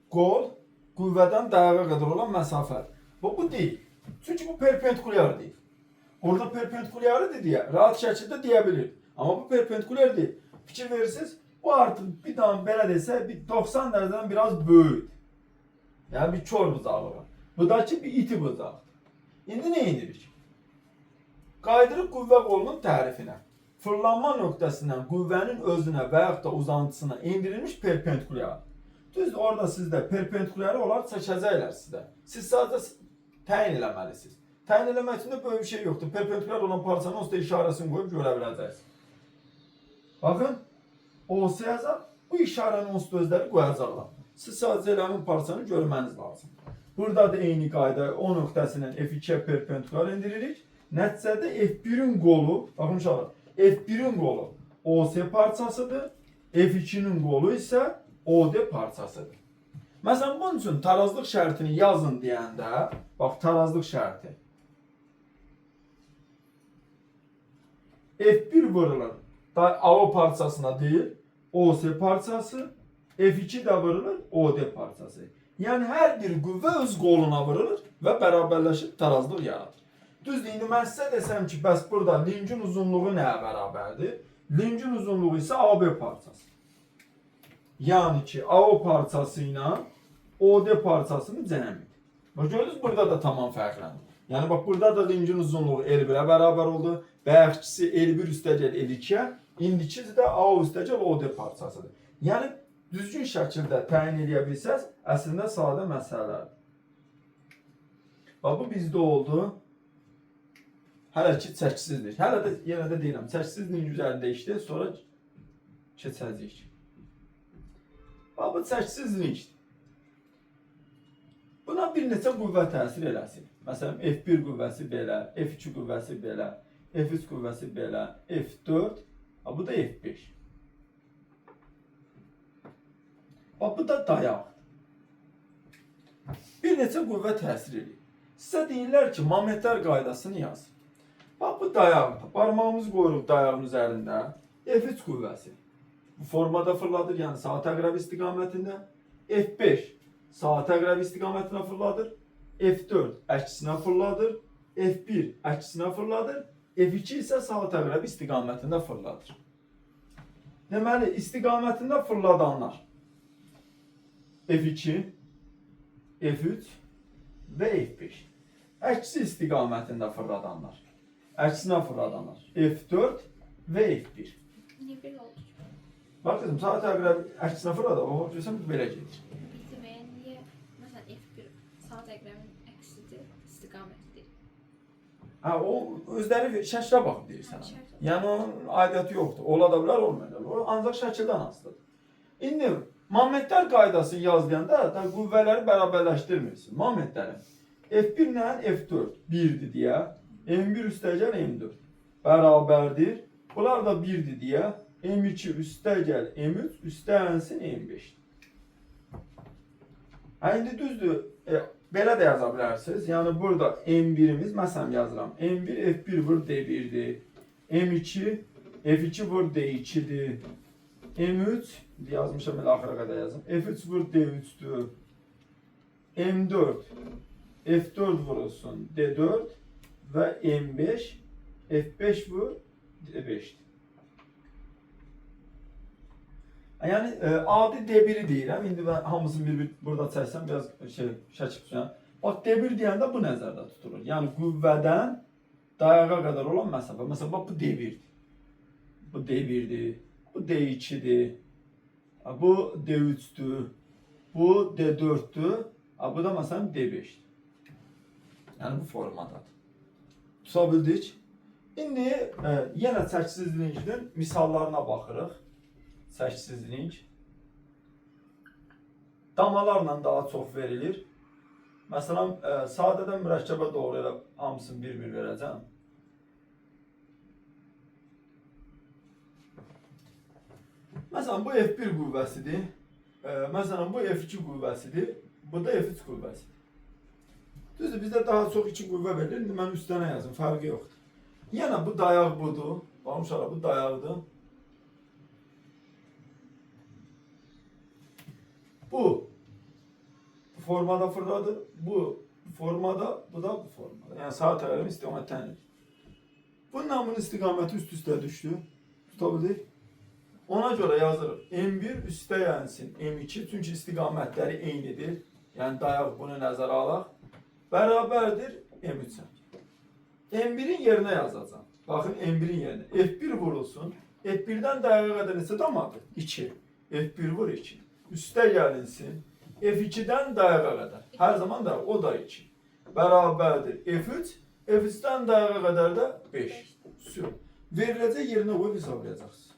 Speaker 1: qol qüvvədən dayağa qədər olan məsafədir. Bu deyil. Çünki bu perpendikulyar deyil. Orada perpendikulyarıdır deyə rahat şəkildə deyə bilir. Amma bu perpendikulyar deyil. Fikir verirsiniz, bu artıq bir daha belə desə bir 90 dərəcədən biraz böyükdür. Yəni bir kor bucağı var. Bu da ki bir iti bucaqdır. İndi nə edirik? Qayıdırıq qüvvə qolunun tərifinə. Fırlanma nöqtəsindən qüvvənin özünə və yaxud da uzantısına endirilmiş perpendikulyar. Düzdür, orada sizdə perpendikulyarı onlar çəkəcəklər sizə. Siz sadəcə təyin eləməlisiniz. Təyin eləmək üçün də böyük bir şey yoxdur. Perpendikulyar olan parçanın onsuz da işarəsini qoyub görə biləcəksiniz. Baxın, OS yazar, bu işarənin onsuz da özləri qoyacaqlar. Siz sadəcə elə həmin parçanı görməniz lazımdır. Burada da eyni qayda O nöqtəsindən F2-yə perpendikulyar endiririk. Nəticədə F1-in qolu, baxın uşaqlar, F1-in qolu OS parçasıdır, F2-nin qolu isə OD parçasıdır. Məsələn, bunun üçün tarazlıq şərtini yazın deyəndə, bax tarazlıq şərti. F1 vurulur. Da AO parçasına deyil, OS parçası, F2 də vurulur, OD parçası. Yəni hər bir qüvvə öz qoluna vurulur və bərabərləşib tarazlıq yaradır. Düzdür, indi mən sizə desəm ki, bəs burada lincin uzunluğu nəyə bərabərdir? Lincin uzunluğu isə AB parçası. Yəni ki, AO parçası ilə OD parçasının cəmidir. Bax gördünüz burada da tamam fərqlənir. Yəni bax burada da lincin uzunluğu L1-ə bərabər oldu. Bayaqkisi L1 üstəgəl L2-yə, indikisi də AO üstəgəl OD parçasıdır. Yəni düzgün şəkildə təyin eləyə bilsəz, əslində sadə məsələlərdir. Bax bu bizdə oldu. Hələ ki çəkisizdir. Hələ də yenə də deyirəm, çəkisizliyin üzərində işləyək, sonra keçəcəyik. Bax bu çəkisizlikdir. Buna bir neçə qüvvə təsir eləsin. Məsələn, F1 qüvvəsi belə, F2 qüvvəsi belə, F3 qüvvəsi belə, F4, ha, bu da F5. Bax bu da dayaqdır. Bir neçə qüvvə təsir eləyir. Sizə deyirlər ki, momentlər qaydasını yaz. Bax bu dayaqdır. Barmağımızı qoyuruq dayağın üzərində. F3 qüvvəsi. Bu formada fırladır, yəni saat əqrəbi istiqamətində. F5 saat əqrəbi istiqamətinə fırladır. F4 əksinə fırladır. F1 əksinə fırladır. F2 isə saat əqrəbi istiqamətində fırladır. Deməli, istiqamətində fırladanlar F2, F3 və F5. Əksi istiqamətində fırladanlar. Əksinə fırladanlar. F4 və F1.
Speaker 4: Niyə belə oldu ki?
Speaker 1: Bax qızım, saat əqrəbi əksinə fırladı. O, görürsən belə gedir.
Speaker 4: Bildim, niyə məsələn F1 saat əqrəbinin əksidir, istiqamətidir.
Speaker 1: Hə, o özləri şəklə baxıb deyir sənə.
Speaker 4: Şəkil.
Speaker 1: Yəni onun aidiyyəti yoxdur. Ola da bilər, olmaya da bilər. O ancaq şəkildən asılıdır. İndi momentlər qaydasını yaz deyəndə da qüvvələri bərabərləşdirmirsin. Momentləri F1 ilə F4 1-dir deyə, M1 üstəgəl M4 bərabərdir. Bunlar da 1-dir deyə, M2 üstəgəl M3 üstələnsin M5. Hə, indi düzdür, belə də yaza bilərsiniz. Yəni burada M1-imiz, məsələn yazıram. M1 F1 vur D1-dir. M2 F2 vur D2-dir. M3 indi yazmışam elə axıra qədər yazım. F3 vur D3-dür. M4 F4 vurulsun D4 və M5 F5 vur D5-dir. Yəni adi D1-i deyirəm. İndi mən hamısını bir-bir burada çəksəm biraz şey şəkil tutacağam. Bax D1 deyəndə bu nəzərdə tutulur. Yəni qüvvədən dayağa qədər olan məsafə. Məsələn bax bu D1-dir. Bu D1-dir. Bu D2-dir. Ha, bu D3-dür. Bu D4-dür. Ha, bu da məsələn D5-dir. Yəni bu formadadır. Tuta bildik. İndi yenə çəkisizliyin misallarına baxırıq. Çəkisizlik. Damalarla daha çox verilir. Məsələn, sadədən mürəkkəbə doğru elə hamısını bir-bir verəcəm. Məsələn, bu F1 qüvvəsidir. Məsələn, bu F2 qüvvəsidir. Bu da F3 qüvvəsidir. Düzdür, bizdə daha çox iki qüvvə verilir. İndi mən üç dənə yazım, fərqi yoxdur. Yenə bu dayaq budur. Baxın uşaqlar, bu dayaqdır. Bu formada fırladı. Bu formada, bu da bu formada. Yəni saat əqrəbi istiqamət təyin edir. Bununla bunun istiqaməti üst-üstə düşdü. Tuta bildik. Ona görə yazırıq. M1 üstə gəlsin M2. Çünki istiqamətləri eynidir. Yəni dayaq bunu nəzərə alaq. Bərabərdir M3-ə. M1-in yerinə yazacağam. Baxın M1-in yerinə. F1 vurulsun. F1-dən dayağa qədər neçə damadır? 2. F1 vur 2. Üstə gəlinsin. F2-dən dayağa qədər. Hər zaman da o da 2. Bərabərdir F3. F3-dən dayağa qədər də 5. Sür. Veriləcək yerinə qoyub hesablayacaqsınız.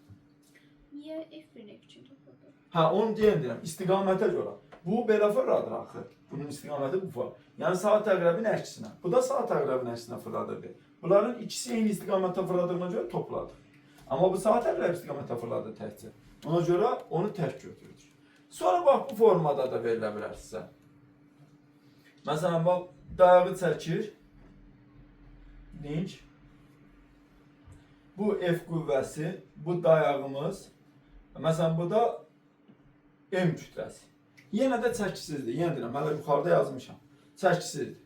Speaker 4: Niyə F1-in F2-ni topladıq?
Speaker 1: Hə, onu deyən deyirəm, istiqamətə görə. Bu belə fırladır axı. Bunun istiqaməti bu fırladır. Yəni saat əqrəbin əksinə. Bu da saat əqrəbin əksinə fırladırdı. Bunların ikisi eyni istiqamətdə fırladığına görə topladı. Amma bu saat əqrəb istiqamətdə fırladı təkcə. Ona görə onu tək götürdük. Sonra bax bu formada da verilə bilər sizə. Məsələn, bax dayağı çəkir. Link. Bu F qüvvəsi, bu dayağımız. Məsələn, bu da M kütləsi. Yenə də çəkisizdir. Yenə deyirəm, hələ yuxarıda yazmışam. Çəkisizdir.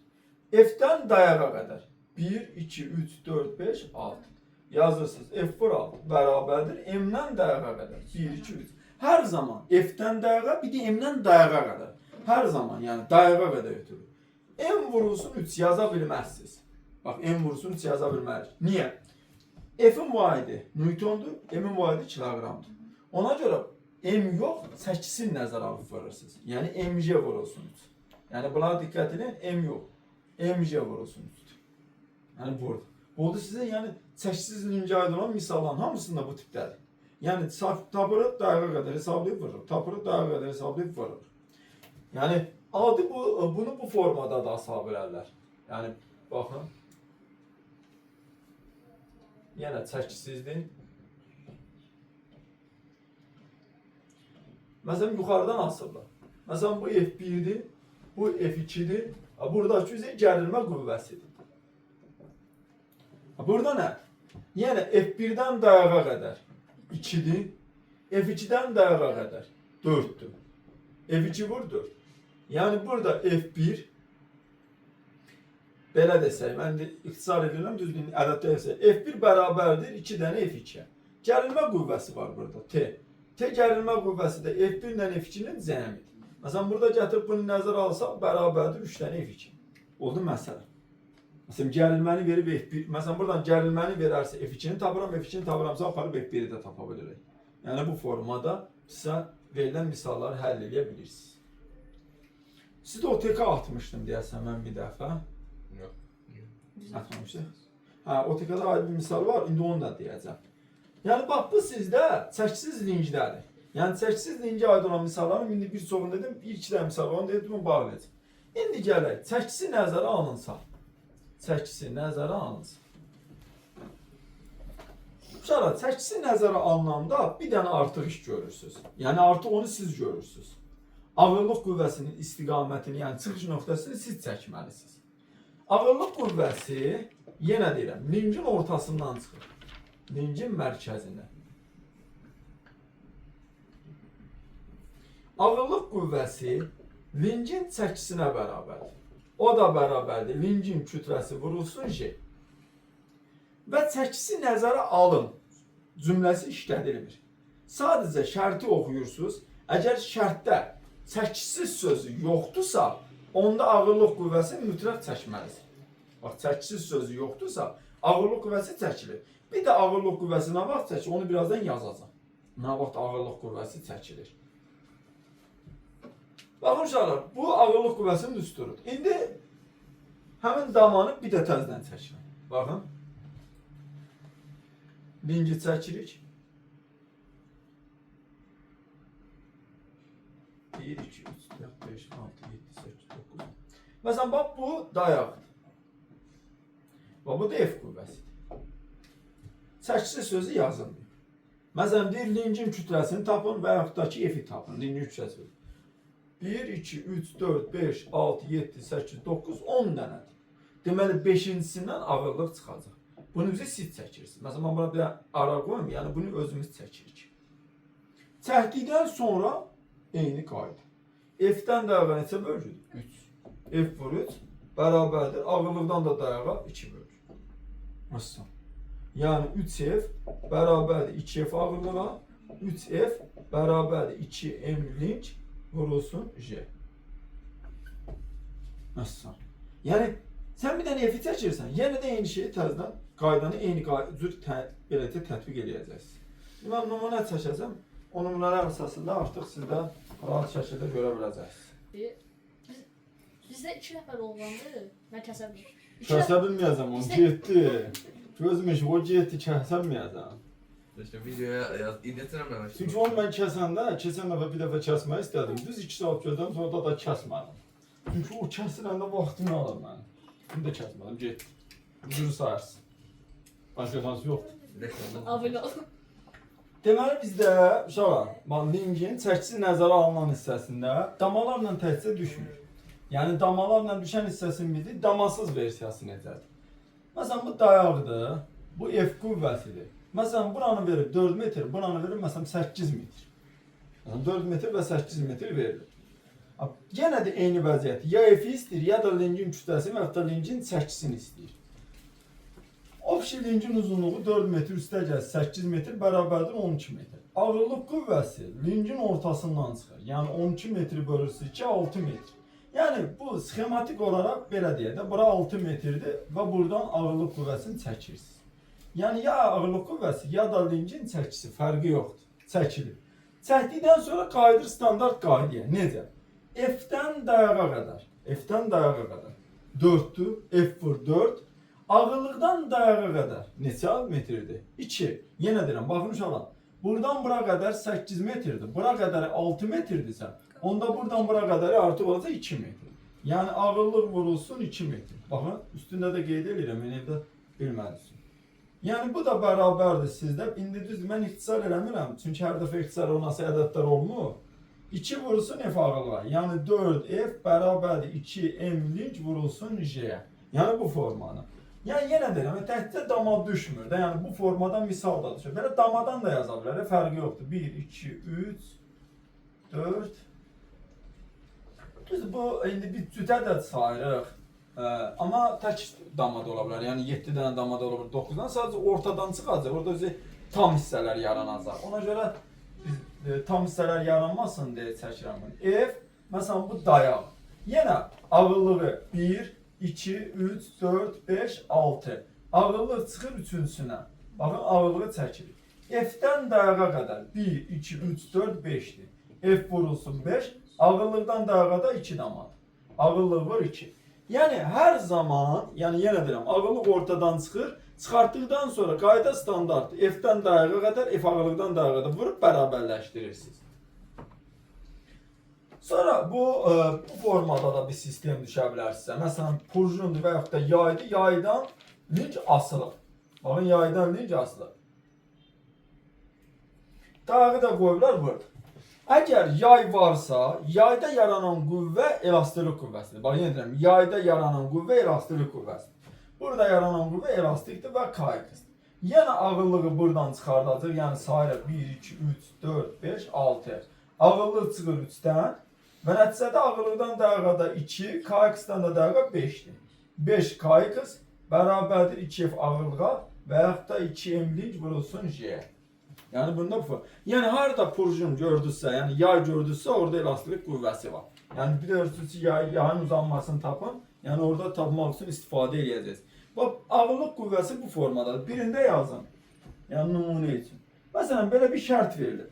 Speaker 1: F-dən dayağa qədər. 1, 2, 3, 4, 5, 6. Yazırsınız. F vur 6 bərabərdir. M-dən dayağa qədər. 1, 2, 3. Hər zaman F-dən dayağa, bir də M-dən dayağa qədər. Hər zaman, yəni dayağa qədər götürür. M vurulsun 3 yaza bilməzsiniz. Bax, M vurulsun 3 yaza bilmərik. Niyə? F-in vahidi Newtondur, M-in vahidi kiloqramdır. Ona görə M yox, çəkisini nəzərə alıb vurursunuz. Yəni MG vurulsun 3. Yəni buna diqqət edin, M yox. MG vurulsun 3. Yəni burada. Oldu sizə, yəni çəkisiz lincə aid olan misalların hamısında bu tipdədir. Yəni tapırıq dayağa qədər hesablayıb vururuq. Tapırıq dayağa qədər hesablayıb vururuq. Yəni adi bunu bu formada da asa bilərlər. Yəni baxın. Yenə çəkisizdir. Məsələn yuxarıdan asırlar. Məsələn bu F1-dir, bu F2-dir. Buradakı üzə gərilmə qüvvəsidir. Burada nə? Yəni F1-dən dayağa qədər 2-dir. F2-dən dayağa qədər 4-dür. F2 vur 4. Yəni burada F1 belə desək, mən indi ixtisar edirəm, düzgün ədəddə desək. F1 bərabərdir 2 dənə F2-yə. Gərilmə qüvvəsi var burada, T. T gərilmə qüvvəsi də F1 ilə F2-nin cəmidir. Məsələn, burada gətirib bunu nəzərə alsaq, bərabərdir 3 dənə F2. Oldu məsələ. Məsələn, gərilməni verib F1, məsələn, buradan gərilməni verərsə F2-ni tapıram, F2-ni tapıramsa aparıb F1-i də tapa bilirik. Yəni bu formada sizə verilən misalları həll edə bilirsiniz. Sizdə OTK atmışdım deyəsən mən bir dəfə.
Speaker 2: Yox.
Speaker 1: Atmamışdı. Hə, OTK-da ayrı bir misal var, indi onu da deyəcəm. Yəni bax bu sizdə çəkisiz linkdədir. Yəni çəkisiz linkə aid olan misalların indi bir çoxunu dedim, bir iki dənə misal var, onu dedim, bunu bağlayacağam. İndi gələk, çəkisi nəzərə alınsa. Çəkisi nəzərə alınsa. Uşaqlar, çəkisi nəzərə alınanda bir dənə artıq iş görürsünüz. Yəni artıq onu siz görürsünüz. Ağırlıq qüvvəsinin istiqamətini, yəni çıxış nöqtəsini siz çəkməlisiniz. Ağırlıq qüvvəsi, yenə deyirəm, lingin ortasından çıxır. Lingin mərkəzindən. Ağırlıq qüvvəsi lingin çəkisinə bərabərdir. O da bərabərdir. Lingin kütləsi vurulsun J. Və çəkisi nəzərə alın cümləsi işlədilmir. Sadəcə şərti oxuyursunuz. Əgər şərtdə çəkisiz sözü yoxdursa, onda ağırlıq qüvvəsi mütləq çəkməlidir. Bax, çəkisiz sözü yoxdursa, ağırlıq qüvvəsi çəkilir. Bir də ağırlıq qüvvəsi nə vaxt çəkilir, onu birazdan yazacağam. Nə vaxt ağırlıq qüvvəsi çəkilir. Baxın uşaqlar, bu ağırlıq qüvvəsinin düsturudur. İndi həmin damanı bir də təzədən çəkirəm. Baxın. Lingi çəkirik. 1, 2, 3, 4, 5, 6, 7, 8, 9. Məsələn, bax bu dayaqdır. Bax bu da F qüvvəsidir. Çəkisi sözü yazılmıyor. Məsələn, deyir lingin kütləsini tapın və yaxud da ki F-i tapın. Lingin kütləsi. 1, 2, 3, 4, 5, 6, 7, 8, 9, 10 dənədir. Deməli, 5-incisindən ağırlıq çıxacaq. Bunu bizə siz çəkirsiniz. Məsələn, mən bura bir ara qoyum, yəni bunu özümüz çəkirik. Çəkdikdən sonra eyni qayda. F-dən dayağa neçə bölgüdür? 3. F vur 3 bərabərdir. Ağırlıqdan da dayağa 2 bölgü. Məsələn. Yəni 3F bərabərdir 2F ağırlığa, 3F bərabərdir 2M link vurulsun J. Nasıl? Yəni sən bir dənə F-i çəkirsən, yenə də eyni şeyi təzədən qaydanı eyni cür belə də tətbiq eləyəcəksən. Şimdi mən nümunə çəkəcəm. O nümunələr əsasında artıq siz də rahat şəkildə görə biləcəksiniz.
Speaker 3: Bizdə 2 nəfər olanda mən kəsə bilmirəm. İki
Speaker 1: Kəsə bilməyəcəm onu, getdi. Gözüm işi, o getdi, kəsə bilməyəcəm.
Speaker 2: İşte videoya yaz. İndirtirəm mən.
Speaker 1: Çünki onu mən kəsəndə, keçən dəfə bir dəfə kəsmək istədim. Düz 2 saat gözlədim, sonra da kəsmədim. Çünki o kəsiləndə vaxtımı alır mənim. İndi də kəsmədim, getdi. Cürü sayarsın. Başqa şansı yoxdur.
Speaker 3: Abunə ol.
Speaker 1: Deməli bizdə uşaqlar, bax lingin çəkisi nəzərə alınan hissəsində damalarla təkcə düşmür. Yəni damalarla düşən hissəsini bildik, damasız versiyası necədir? Məsələn bu dayaqdır, bu F qüvvəsidir. Məsələn buranı verib 4 metr, buranı verib məsələn 8 metr. Məsələn 4 metr və 8 metr verilir. Yenə də eyni vəziyyət. Ya F-i istəyir, ya da lingin kütləsini və ya da lingin çəkisini istəyir. Obşi lingin uzunluğu 4 metr üstə gəl 8 metr bərabərdir 12 metr. Ağırlıq qüvvəsi lingin ortasından çıxır. Yəni 12 metri bölürsü 2 6 metr. Yəni bu sxematik olaraq belə deyək də bura 6 metrdir və buradan ağırlıq qüvvəsini çəkirsiniz. Yəni ya ağırlıq qüvvəsi ya da lingin çəkisi fərqi yoxdur. Çəkilir. Çəkdikdən sonra qayıdır standart qaydaya. Necə? F-dən dayağa qədər. F-dən dayağa qədər. 4-dür. F vur 4. Ağırlıqdan dayağa qədər neçə metrdir? 2. Yenə deyirəm, baxın uşaqlar. Buradan bura qədər 8 metrdir. Bura qədər 6 metrdirsə, onda buradan bura qədər artıq olacaq 2 metr. Yəni ağırlıq vurulsun 2 metr. Baxın, üstündə də qeyd eləyirəm, yəni evdə bilməlisiniz. Yəni bu da bərabərdir sizdə. İndi düzdür, mən ixtisar eləmirəm. Çünki hər dəfə ixtisar olması ədədlər olmur. 2 vurulsun F ağırlığa. Yəni 4F bərabərdir 2M link vurulsun J-yə. Yəni bu formanı. Yəni yenə deyirəm, təkcə dama düşmür də. Yəni bu formadan misal da düşür. Belə damadan da yaza bilər, fərqi yoxdur. 1 2 3 4. Düzdür, bu indi bir cüt ədəd sayırıq. Amma tək dama da ola bilər. Yəni 7 dənə dama da ola bilər, 9 dənə. Sadəcə ortadan çıxacaq. Orada özü tam hissələr yaranacaq. Ona görə biz tam hissələr yaranmasın deyə çəkirəm bunu. F, məsələn bu dayaq. Yenə ağırlığı 1, 2, 3, 4, 5, 6. Ağırlıq çıxır üçüncüsünə. Baxın ağırlığı çəkirik. F-dən dayağa qədər 1, 2, 3, 4, 5-dir. F vurulsun 5. Ağırlıqdan dayağa da 2 damadır. Ağırlıq var 2. Yəni hər zaman, yəni yenə deyirəm, ağırlıq ortadan çıxır. Çıxartdıqdan sonra qayda standart F-dən dayağa qədər, F ağırlıqdan dayağa qədər vurub bərabərləşdirirsiniz. Sonra bu formada da bir sistem düşə bilər sizə. Məsələn, purjundur və yaxud da yaydır. Yaydan link asılır. Baxın, yaydan link asılır. Dayağı da qoyublar burada. Əgər yay varsa, yayda yaranan qüvvə elastiklik qüvvəsidir. Bax, yenə deyirəm, yayda yaranan qüvvə elastiklik qüvvəsidir. Burada yaranan qüvvə elastikdir və KX-dir. Yenə ağırlığı buradan çıxardacaq. Yəni sayırıq 1, 2, 3, 4, 5, 6. Ağırlıq çıxır 3-dən və nəticədə ağırlıqdan dayağa da 2, KX-dən də dayağa 5-dir. 5 KX bərabərdir 2F ağırlığa və yaxud da 2M link vurulsun J-yə. Yəni bunda bu. Yəni harda purjun gördünüzsə, yəni yay gördünüzsə, orada elastiklik qüvvəsi var. Yəni bir də ki, yayın uzanmasını tapın. Yəni orada tapmaq üçün istifadə eləyəcəksiniz. Bax, ağırlıq qüvvəsi bu formadadır. Birində yazın. Yəni nümunə üçün. Məsələn, belə bir şərt verilir.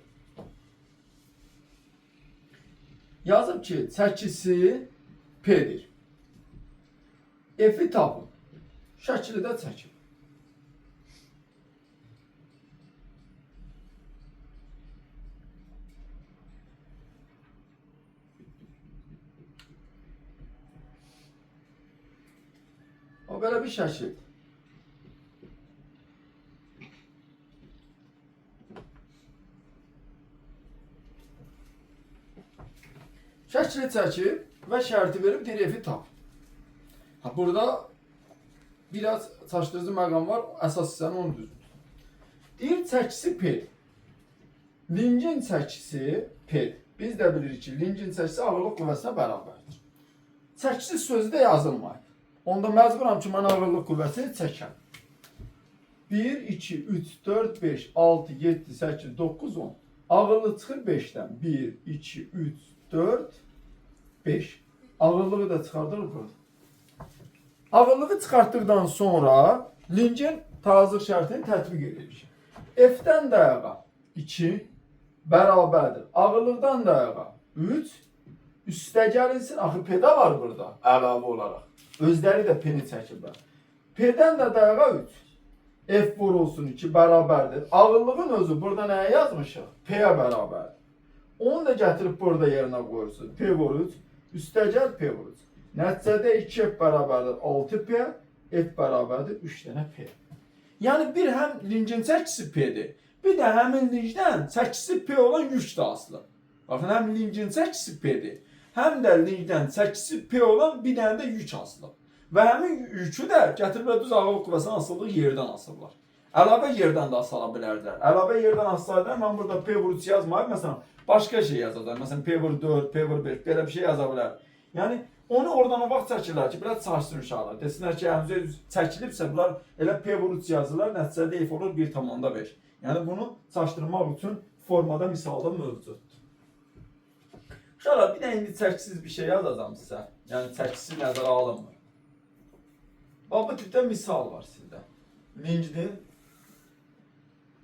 Speaker 1: Yazıb ki, çəkisi P-dir. F-i tapın. Şəkili də çəkin. O belə bir şəkildir. Şəkili çəkib və şərti verib deyir F-i tap. Ha, burada biraz çaşdırıcı məqam var. Əsas hissəni onu düzün. Deyir çəkisi P. Lingin çəkisi P. Biz də bilirik ki, lingin çəkisi ağırlıq qüvvəsinə bərabərdir. Çəkisi sözü də yazılmayıb. Onda məcburam ki, mən ağırlıq qüvvəsini çəkəm. 1, 2, 3, 4, 5, 6, 7, 8, 9, 10. Ağırlıq çıxır 5-dən. 1, 2, 3, 4, 5. Ağırlığı da çıxardırıq burada. Ağırlığı çıxartdıqdan sonra lincin tarazlıq şərtini tətbiq edirik. F-dən dayağa 2 bərabərdir. Ağırlıqdan dayağa 3 üstə gəlinsin. Axı P-də var burada əlavə olaraq. Özləri də P-ni çəkiblər. P-dən də dayağa 3. F vurulsun 2 bərabərdir. Ağırlığın özü burada nəyə yazmışıq? P-yə bərabərdir. Onu da gətirib burada yerinə qoyursunuz. P vur 3, üstəgəl P vur 3. Nəticədə 2F bərabərdir 6P, F bərabərdir 3 dənə P. Yəni bir həm lincin çəkisi P-dir, bir də həmin lincdən çəkisi P olan yük də asılı. Baxın, həm lincin çəkisi P-dir, həm də lincdən çəkisi P olan bir dənə də yük asılı. Və həmin yükü də gətiriblər düz ağırlıq qüvvəsinin asıldığı yerdən asırlar. Əlavə yerdən də asıla bilərdilər. Əlavə yerdən assaydılar, mən burada P vur 3 yazmayıb, məsələn, başqa şey yazacaq. Məsələn, P vur 4, P vur 5, belə bir şey yaza bilər. Yəni, onu oradan o vaxt çəkirlər ki, biraz çaşsın uşaqlar. Desinlər ki, həmzə çəkilibsə, bunlar elə P vur 3 yazırlar, nəticədə F olur 1,5. Yəni, bunu çaşdırmaq üçün formada misalda mövcuddur. Uşaqlar, bir də indi çəkisiz bir şey yazacağam sizə. Yəni, çəkisi nəzərə alınmır. Bax, bu tipdə misal var sizdə. Lincdir.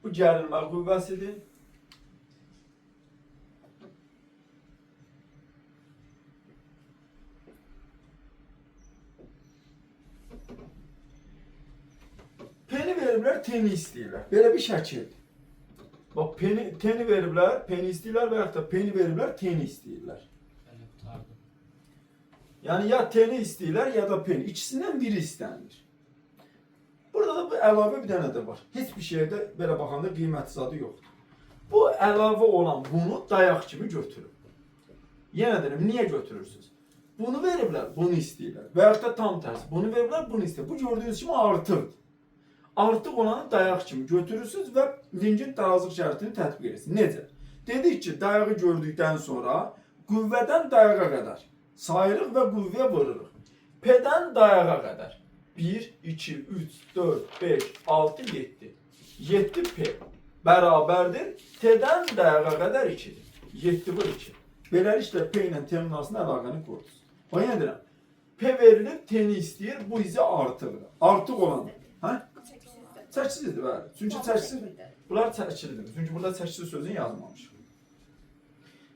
Speaker 1: Bu gərilmə qüvvəsidir. P-ni veriblər, T-ni istəyirlər. Belə bir şəkildir. Bax, T-ni veriblər, P-ni istəyirlər və yaxud da P-ni veriblər, T-ni istəyirlər.
Speaker 5: Belə qurtardım.
Speaker 1: Yəni ya T-ni istəyirlər ya da P-ni. İkisindən biri istənilir. Burada da bu əlavə bir dənə də var. Heç bir şeydə belə baxanda qiymət zadı yoxdur. Bu əlavə olan bunu dayaq kimi götürür. Yenə deyirəm, niyə götürürsünüz? Bunu veriblər, bunu istəyirlər. Və yaxud da tam tərsi, bunu veriblər, bunu istəyirlər. Bu gördüyünüz kimi artıqdır. Artıq olanı dayaq kimi götürürsünüz və lincin tarazlıq şərtini tətbiq edirsiniz. Necə? Dedik ki, dayağı gördükdən sonra qüvvədən dayağa qədər sayırıq və qüvvəyə vururuq. P-dən dayağa qədər 1, 2, 3, 4, 5, 6, 7. 7P bərabərdir. T-dən dayağa qədər 2-dir. 7 vur 2. Beləliklə P ilə T-nin arasında əlaqəni qurdunuz. Bax, yenə deyirəm. P verilib, T-ni istəyir, bu isə artıqdır. Artıq olan. Hə?
Speaker 4: Çəkisizdir.
Speaker 1: Çəkisizdir, bəli. Çünki çəkisiz, bunlar çəkilidir. Çünki burada çəkisiz sözünü yazmamışıq.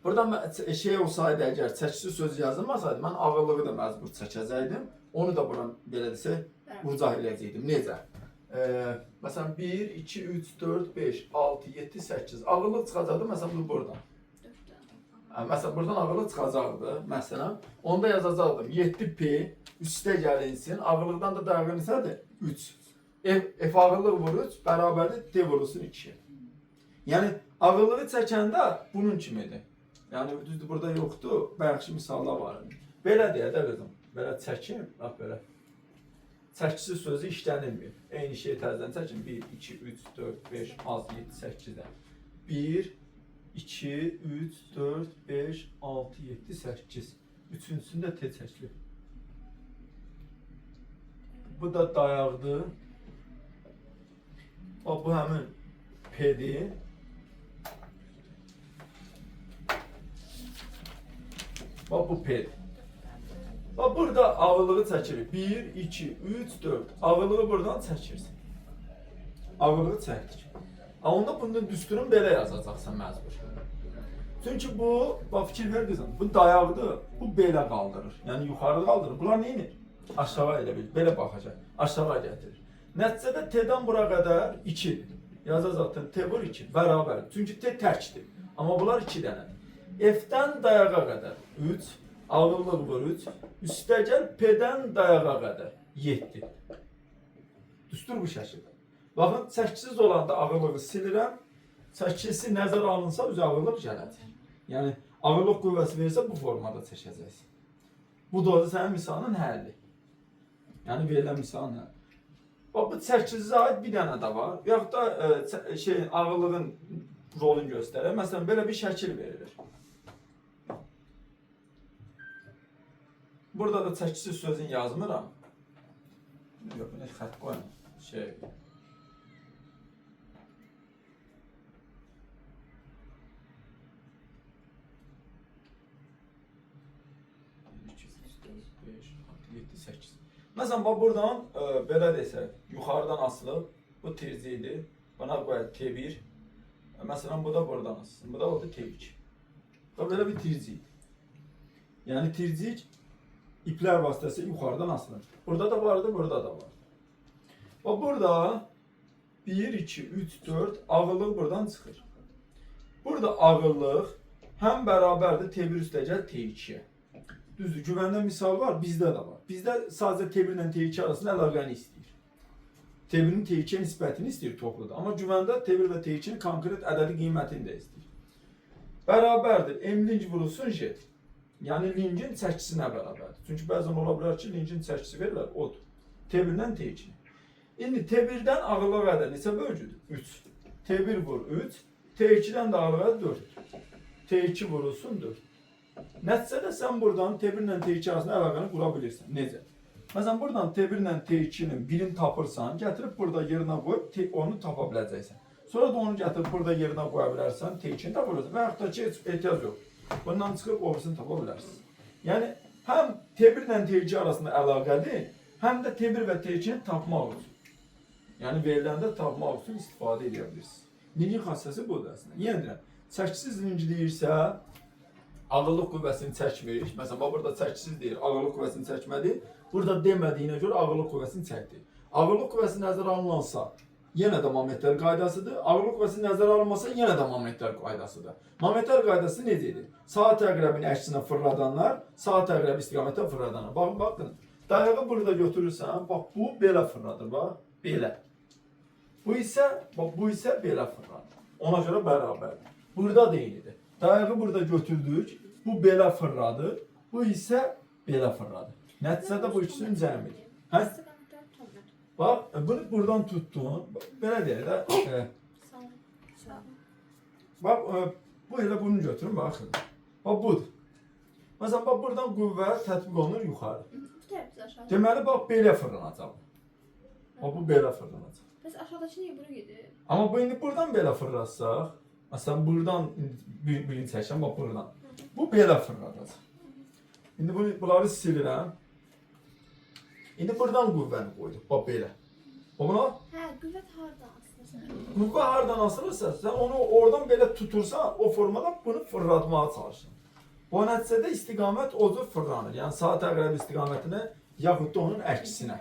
Speaker 1: Burada şey olsaydı əgər çəkisiz sözü yazılmasaydı, mən ağırlığı da məcbur çəkəcəkdim. Onu da bura belə desək, vurcaq eləyəcəkdim. Necə? Məsələn 1, 2, 3, 4, 5, 6, 7, 8. Ağırlıq çıxacaqdı məsələn bu buradan.
Speaker 4: 4 dənə.
Speaker 1: Hə, məsələn buradan ağırlıq çıxacaqdı məsələn. Onda yazacaqdım 7P üstə gəlinsin. Ağırlıqdan da dayağı neçədir? 3. F, F ağırlıq vurur 3 bərabərdir T vurulsun 2. Yəni ağırlığı çəkəndə bunun kimidir. Yəni düzdür burada yoxdur. Bayaqki misalda var idi. Belə deyə də qızım. Belə çəkim, bax belə. Çəkisi sözü işlənilmir. Eyni şeyi təzədən çəkin. 1 2 3 4 5 6 7 8-dən. 1 2 3 4 5 6 7 8. Üçüncüsündə T çəkilib. Bu da dayaqdır. Bax bu həmin P-dir. Bax bu P-dir. Bax burada ağırlığı çəkirik. 1, 2, 3, 4. Ağırlığı buradan çəkirsən. Ağırlığı çəkdik. A onda bunun düsturunu belə yazacaqsan məcbur. Çünki bu, bax fikir ver qızım, bu dayaqdır, bu belə qaldırır. Yəni yuxarı qaldırır. Bunlar nə edir? Aşağı elə bil, belə baxacaq. Aşağı gətirir. Nəticədə T-dən bura qədər 2-dir. Yazacaqsan T vur 2 bərabər. Çünki T təkdir. Amma bunlar 2 dənədir. F-dən dayağa qədər 3, ağırlıq vur 3, üstəgəl P-dən dayağa qədər 7. Düstur bu şəkildə. Baxın, çəkisiz olanda ağırlığı silirəm. Çəkisi nəzərə alınsa öz ağırlıq gələcək. Yəni ağırlıq qüvvəsi verirsə bu formada çəkəcəksən. Bu da sənin misalın həlli. Yəni verilən misalın həlli. Bax bu çəkisizə aid bir dənə də var. Yaxud da şey ağırlığın rolunu göstərir. Məsələn belə bir şəkil verilir. Burada da çəkisiz sözünü yazmıram. Yox, bunu xətt qoyun. Şey. 5, 6, 7, 8. Məsələn, bax buradan belə desək, yuxarıdan asılıb, bu tirzi idi. Buna qoyaq T1. Məsələn, bu da buradan asılsın. Bu da oldu T2. Bax belə bir tirzi idi. Yəni tirzik iplər vasitəsilə yuxarıdan asılır. Burada da vardı, burada da vardı. Bax burada 1, 2, 3, 4 ağırlıq buradan çıxır. Burada ağırlıq həm bərabərdir T1 üstəgəl T2-yə. Düzdür, güvəndə misal var, bizdə də var. Bizdə sadəcə T1 ilə T2 arasında əlaqəni istəyir. T1-in T2-yə nisbətini istəyir topluda. Amma güvəndə T1 və T2-nin konkret ədədi qiymətini də istəyir. Bərabərdir. M link vurulsun J. Yəni linkin çəkisinə bərabərdir. Çünki bəzən ola bilər ki, linkin çəkisi verirlər, odur. T1-dən T2-nə. İndi T1-dən ağırlıq ədədi neçə bölgüdür? 3. T1 vur 3, T2-dən də ağırlıq ədədi 4. T2 vurulsun 4. Nəticədə sən buradan T1 ilə T2 arasında əlaqəni qura bilirsən. Necə? Məsələn, buradan T1 ilə T2-nin birini tapırsan, gətirib burada yerinə qoyub onu tapa biləcəksən. Sonra da onu gətirib burada yerinə qoya bilərsən, T2-ni tapa bilərsən və yaxud da ki, heç ehtiyac yox. Bundan çıxıb o birisini tapa bilərsən. Yəni, həm T1 ilə T2 arasında əlaqədir, həm də T1 və T2-ni tapmaq üçün. Yəni, veriləndə tapmaq üçün istifadə edə bilirsiniz. Linkin xassəsi budur əslində. Yenə deyirəm, çəkisiz linki deyirsə, ağırlıq qüvvəsini çəkmir. Məsələn, bax burada çəkisiz deyir, ağırlıq qüvvəsini çəkmədi. Burada demədiyinə görə ağırlıq qüvvəsini çəkdi. Ağırlıq qüvvəsi nəzərə alınansa, yenə də momentlər qaydasıdır. Ağırlıq qüvvəsi nəzərə alınmasa, yenə də momentlər qaydasıdır. Momentlər qaydası necə idi? Saat əqrəbinin əksinə fırladanlar, saat əqrəbi istiqamətə fırladanlar. Baxın, baxın. Dayağı burada götürürsən, bax bu belə fırladır, bax, belə. Bu isə, bax bu isə belə fırladır. Ona görə bərabərdir. Burada da eynidir. Dayağı burada götürdük, bu belə fırladı, bu isə belə fırladı. Nəticədə bu ikisinin cəmidir. Hə?
Speaker 4: İstiqamətlər tutamır.
Speaker 1: Bax, bunu buradan tutdun. Bax, belə deyək də.
Speaker 4: Sağ ol. Sağ ol.
Speaker 1: Bax, bu elə bunu götürün, baxın. Bax budur. Məsələn, bax buradan qüvvə tətbiq olunur yuxarı.
Speaker 4: Bu tərəfdə aşağı.
Speaker 1: Deməli, bax belə fırlanacaq. Bax bu belə fırlanacaq.
Speaker 4: Bəs aşağıdakı niyə bura gedir?
Speaker 1: Amma bu indi buradan belə fırlatsaq, məsələn buradan birini çəkirəm, bax buradan. Bu belə fırladacaq. İndi bunları silirəm. İndi buradan qüvvəni qoyduq, bax belə. Bax buna
Speaker 4: Hə, qüvvət hardan asılır?
Speaker 1: qüvvə hardan asılırsa, sən onu oradan belə tutursan, o formada bunu fırlatmağa çalışırsan. Bu nəticədə istiqamət o cür fırlanır. Yəni saat əqrəbi istiqamətinə yaxud da onun əksinə.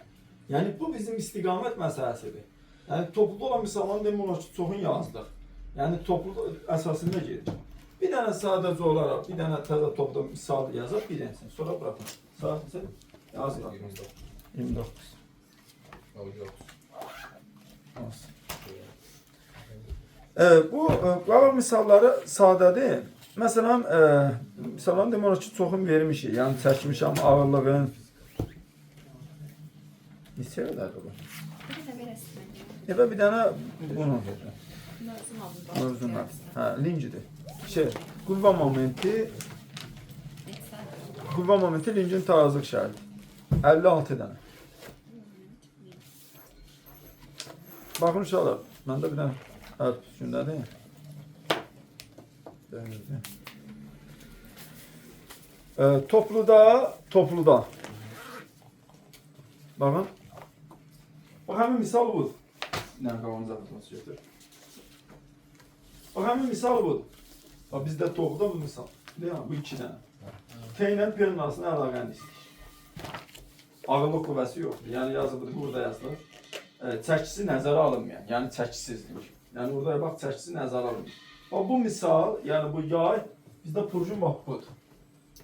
Speaker 1: Yəni bu bizim istiqamət məsələsidir. Yəni topluda olan misalların demək olar ki, çoxunu yazdıq. Yəni toplu əsasında gedir. Bir dənə sadəcə olaraq, bir dənə təzə topda misal yazaq, bir dənəsini. Sonra buraxın. Saat neçə? Yazın.
Speaker 2: 29.
Speaker 1: 29.
Speaker 2: Yok.
Speaker 1: Olsun. Bu qabaq misalları sadədir. Məsələn, misalların demək olar ki, çoxunu vermişik. Yəni çəkmişəm ağırlığın. Neçə ödədi bu?
Speaker 4: Bir də belə istəyirəm.
Speaker 1: Evə bir dənə bunu verirəm.
Speaker 3: Mövzu adı.
Speaker 1: Mövzunu. Hə, linkidir. Şey, qüvvə momenti,
Speaker 4: Neçə?
Speaker 1: qüvvə momenti linkin tarazlıq şərti. 56 dənə. Baxın uşaqlar, məndə bir dənə hərf üstündədir. Dəyirdi. Topluda. Baxın. Bax, həmin misal budur. Bir dənə qavanıza atması götür. Bax, həmin misal budur. Bax, bizdə topluda bu misal. Deyil mi? Bu iki dənə. T ilə P-nin arasında əlaqəni istəyir. Ağırlıq qüvvəsi yoxdur. Yəni yazılıdır, burada yazılır. Çəkisi nəzərə alınmayan, yəni çəkisizlik. Yəni burada bax çəkisi nəzərə alınmır. Bax bu misal, yəni bu yay bizdə purcun bax budur.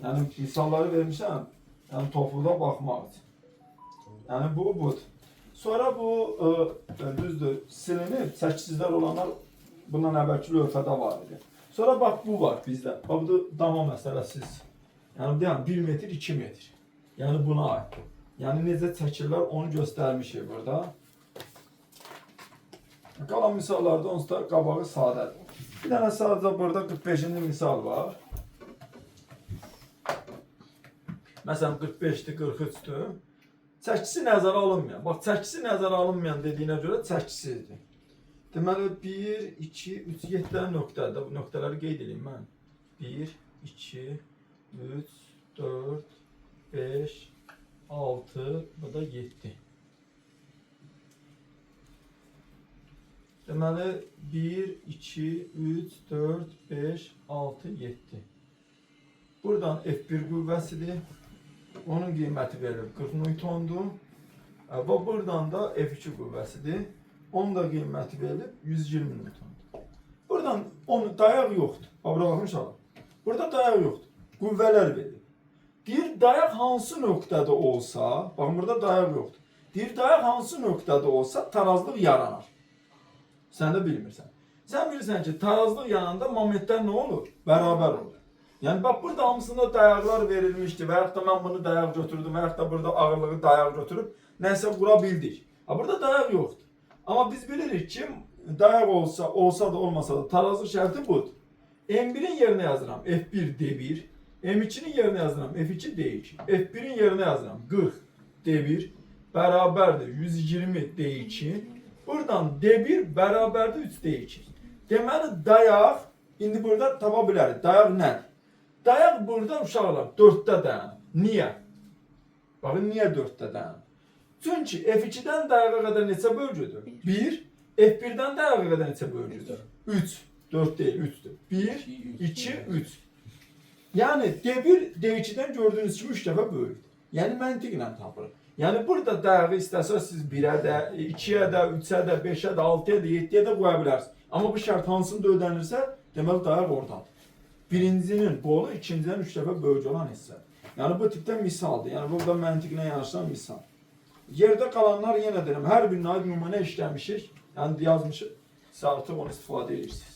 Speaker 1: Yəni misalları vermişəm, yəni topluda baxmaq üçün. Yəni bu budur. Sonra bu düzdür, silinib, çəkisizlər olanlar bundan əvvəlki lövhədə var idi. Sonra bax bu var bizdə. Bax bu da dama məsələsiz. Yəni deyəm 1 metr, 2 metr. Yəni buna aiddir. Yəni necə çəkirlər onu göstərmişik burada. Qalan misallarda onsuz da qabağı sadədir. Bir dənə sadəcə burada 45-ci misal var. Məsələn 45-dir, 43-dür. Çəkisi nəzərə alınmayan. Bax çəkisi nəzərə alınmayan dediyinə görə çəkisizdir. Deməli 1, 2, 3, 7 dənə nöqtədir. Bu nöqtələri qeyd edeyim mən. 1, 2, 3, 4, 5, 6, bu da 7. Deməli 1, 2, 3, 4, 5, 6, 7. Buradan F1 qüvvəsidir. Onun qiyməti verilir 40 Newtondur. Və buradan da F2 qüvvəsidir. Onun da qiyməti verilib 120 Newtondur. Buradan onu dayaq yoxdur. Bax bura baxın uşaqlar. Burada dayaq yoxdur. Qüvvələr verilir. Deyir dayaq hansı nöqtədə olsa, baxın burada dayaq yoxdur. Deyir dayaq hansı nöqtədə olsa tarazlıq yaranar. Sən də bilmirsən. Sən bilirsən ki, tarazlıq yanında momentlər nə olur? Bərabər olur. Yəni bax burada hamısında dayaqlar verilmişdi və yaxud da mən bunu dayaq götürdüm və yaxud da burada ağırlığı dayaq götürüb nəsə qura bildik. Ha burada dayaq yoxdur. Amma biz bilirik ki, dayaq olsa, olsa da olmasa da tarazlıq şərti budur. M1-in yerinə yazıram F1 D1, M2-nin yerinə yazıram F2 D2, F1-in yerinə yazıram 40 D1 bərabərdir 120 D2. Buradan D1 bərabərdir 3 D2. Deməli dayaq indi burada tapa bilərik. Dayaq nədir? Dayaq burada uşaqlar 4-də dayanır. Niyə? Baxın niyə 4-də dayanır? Çünki F2-dən dayağa qədər neçə bölgüdür? 1. F1-dən dayağa qədər neçə bölgüdür? 3. 4 deyil, 3-dür. 1, 2, 3. Yəni D1 D2-dən gördüyünüz kimi 3 dəfə böyükdür. Yəni məntiqlə tapılır. Yəni burada dayağı istəsəz siz 1-ə də, 2-yə də, 3-ə də, 5-ə də, 6-ya da, 7-yə də qoya bilərsiniz. Amma bu şərt hansında ödənilirsə, deməli dayaq oradadır. Birincinin qolu ikincidən 3 dəfə böyük olan hissə. Yəni bu tipdə misaldır. Yəni burada məntiqlə yanaşılan misal. Yerdə qalanlar yenə deyirəm, hər birinə aid nümunə işləmişik. Yəni yazmışıq. Siz artıq onu istifadə edirsiniz.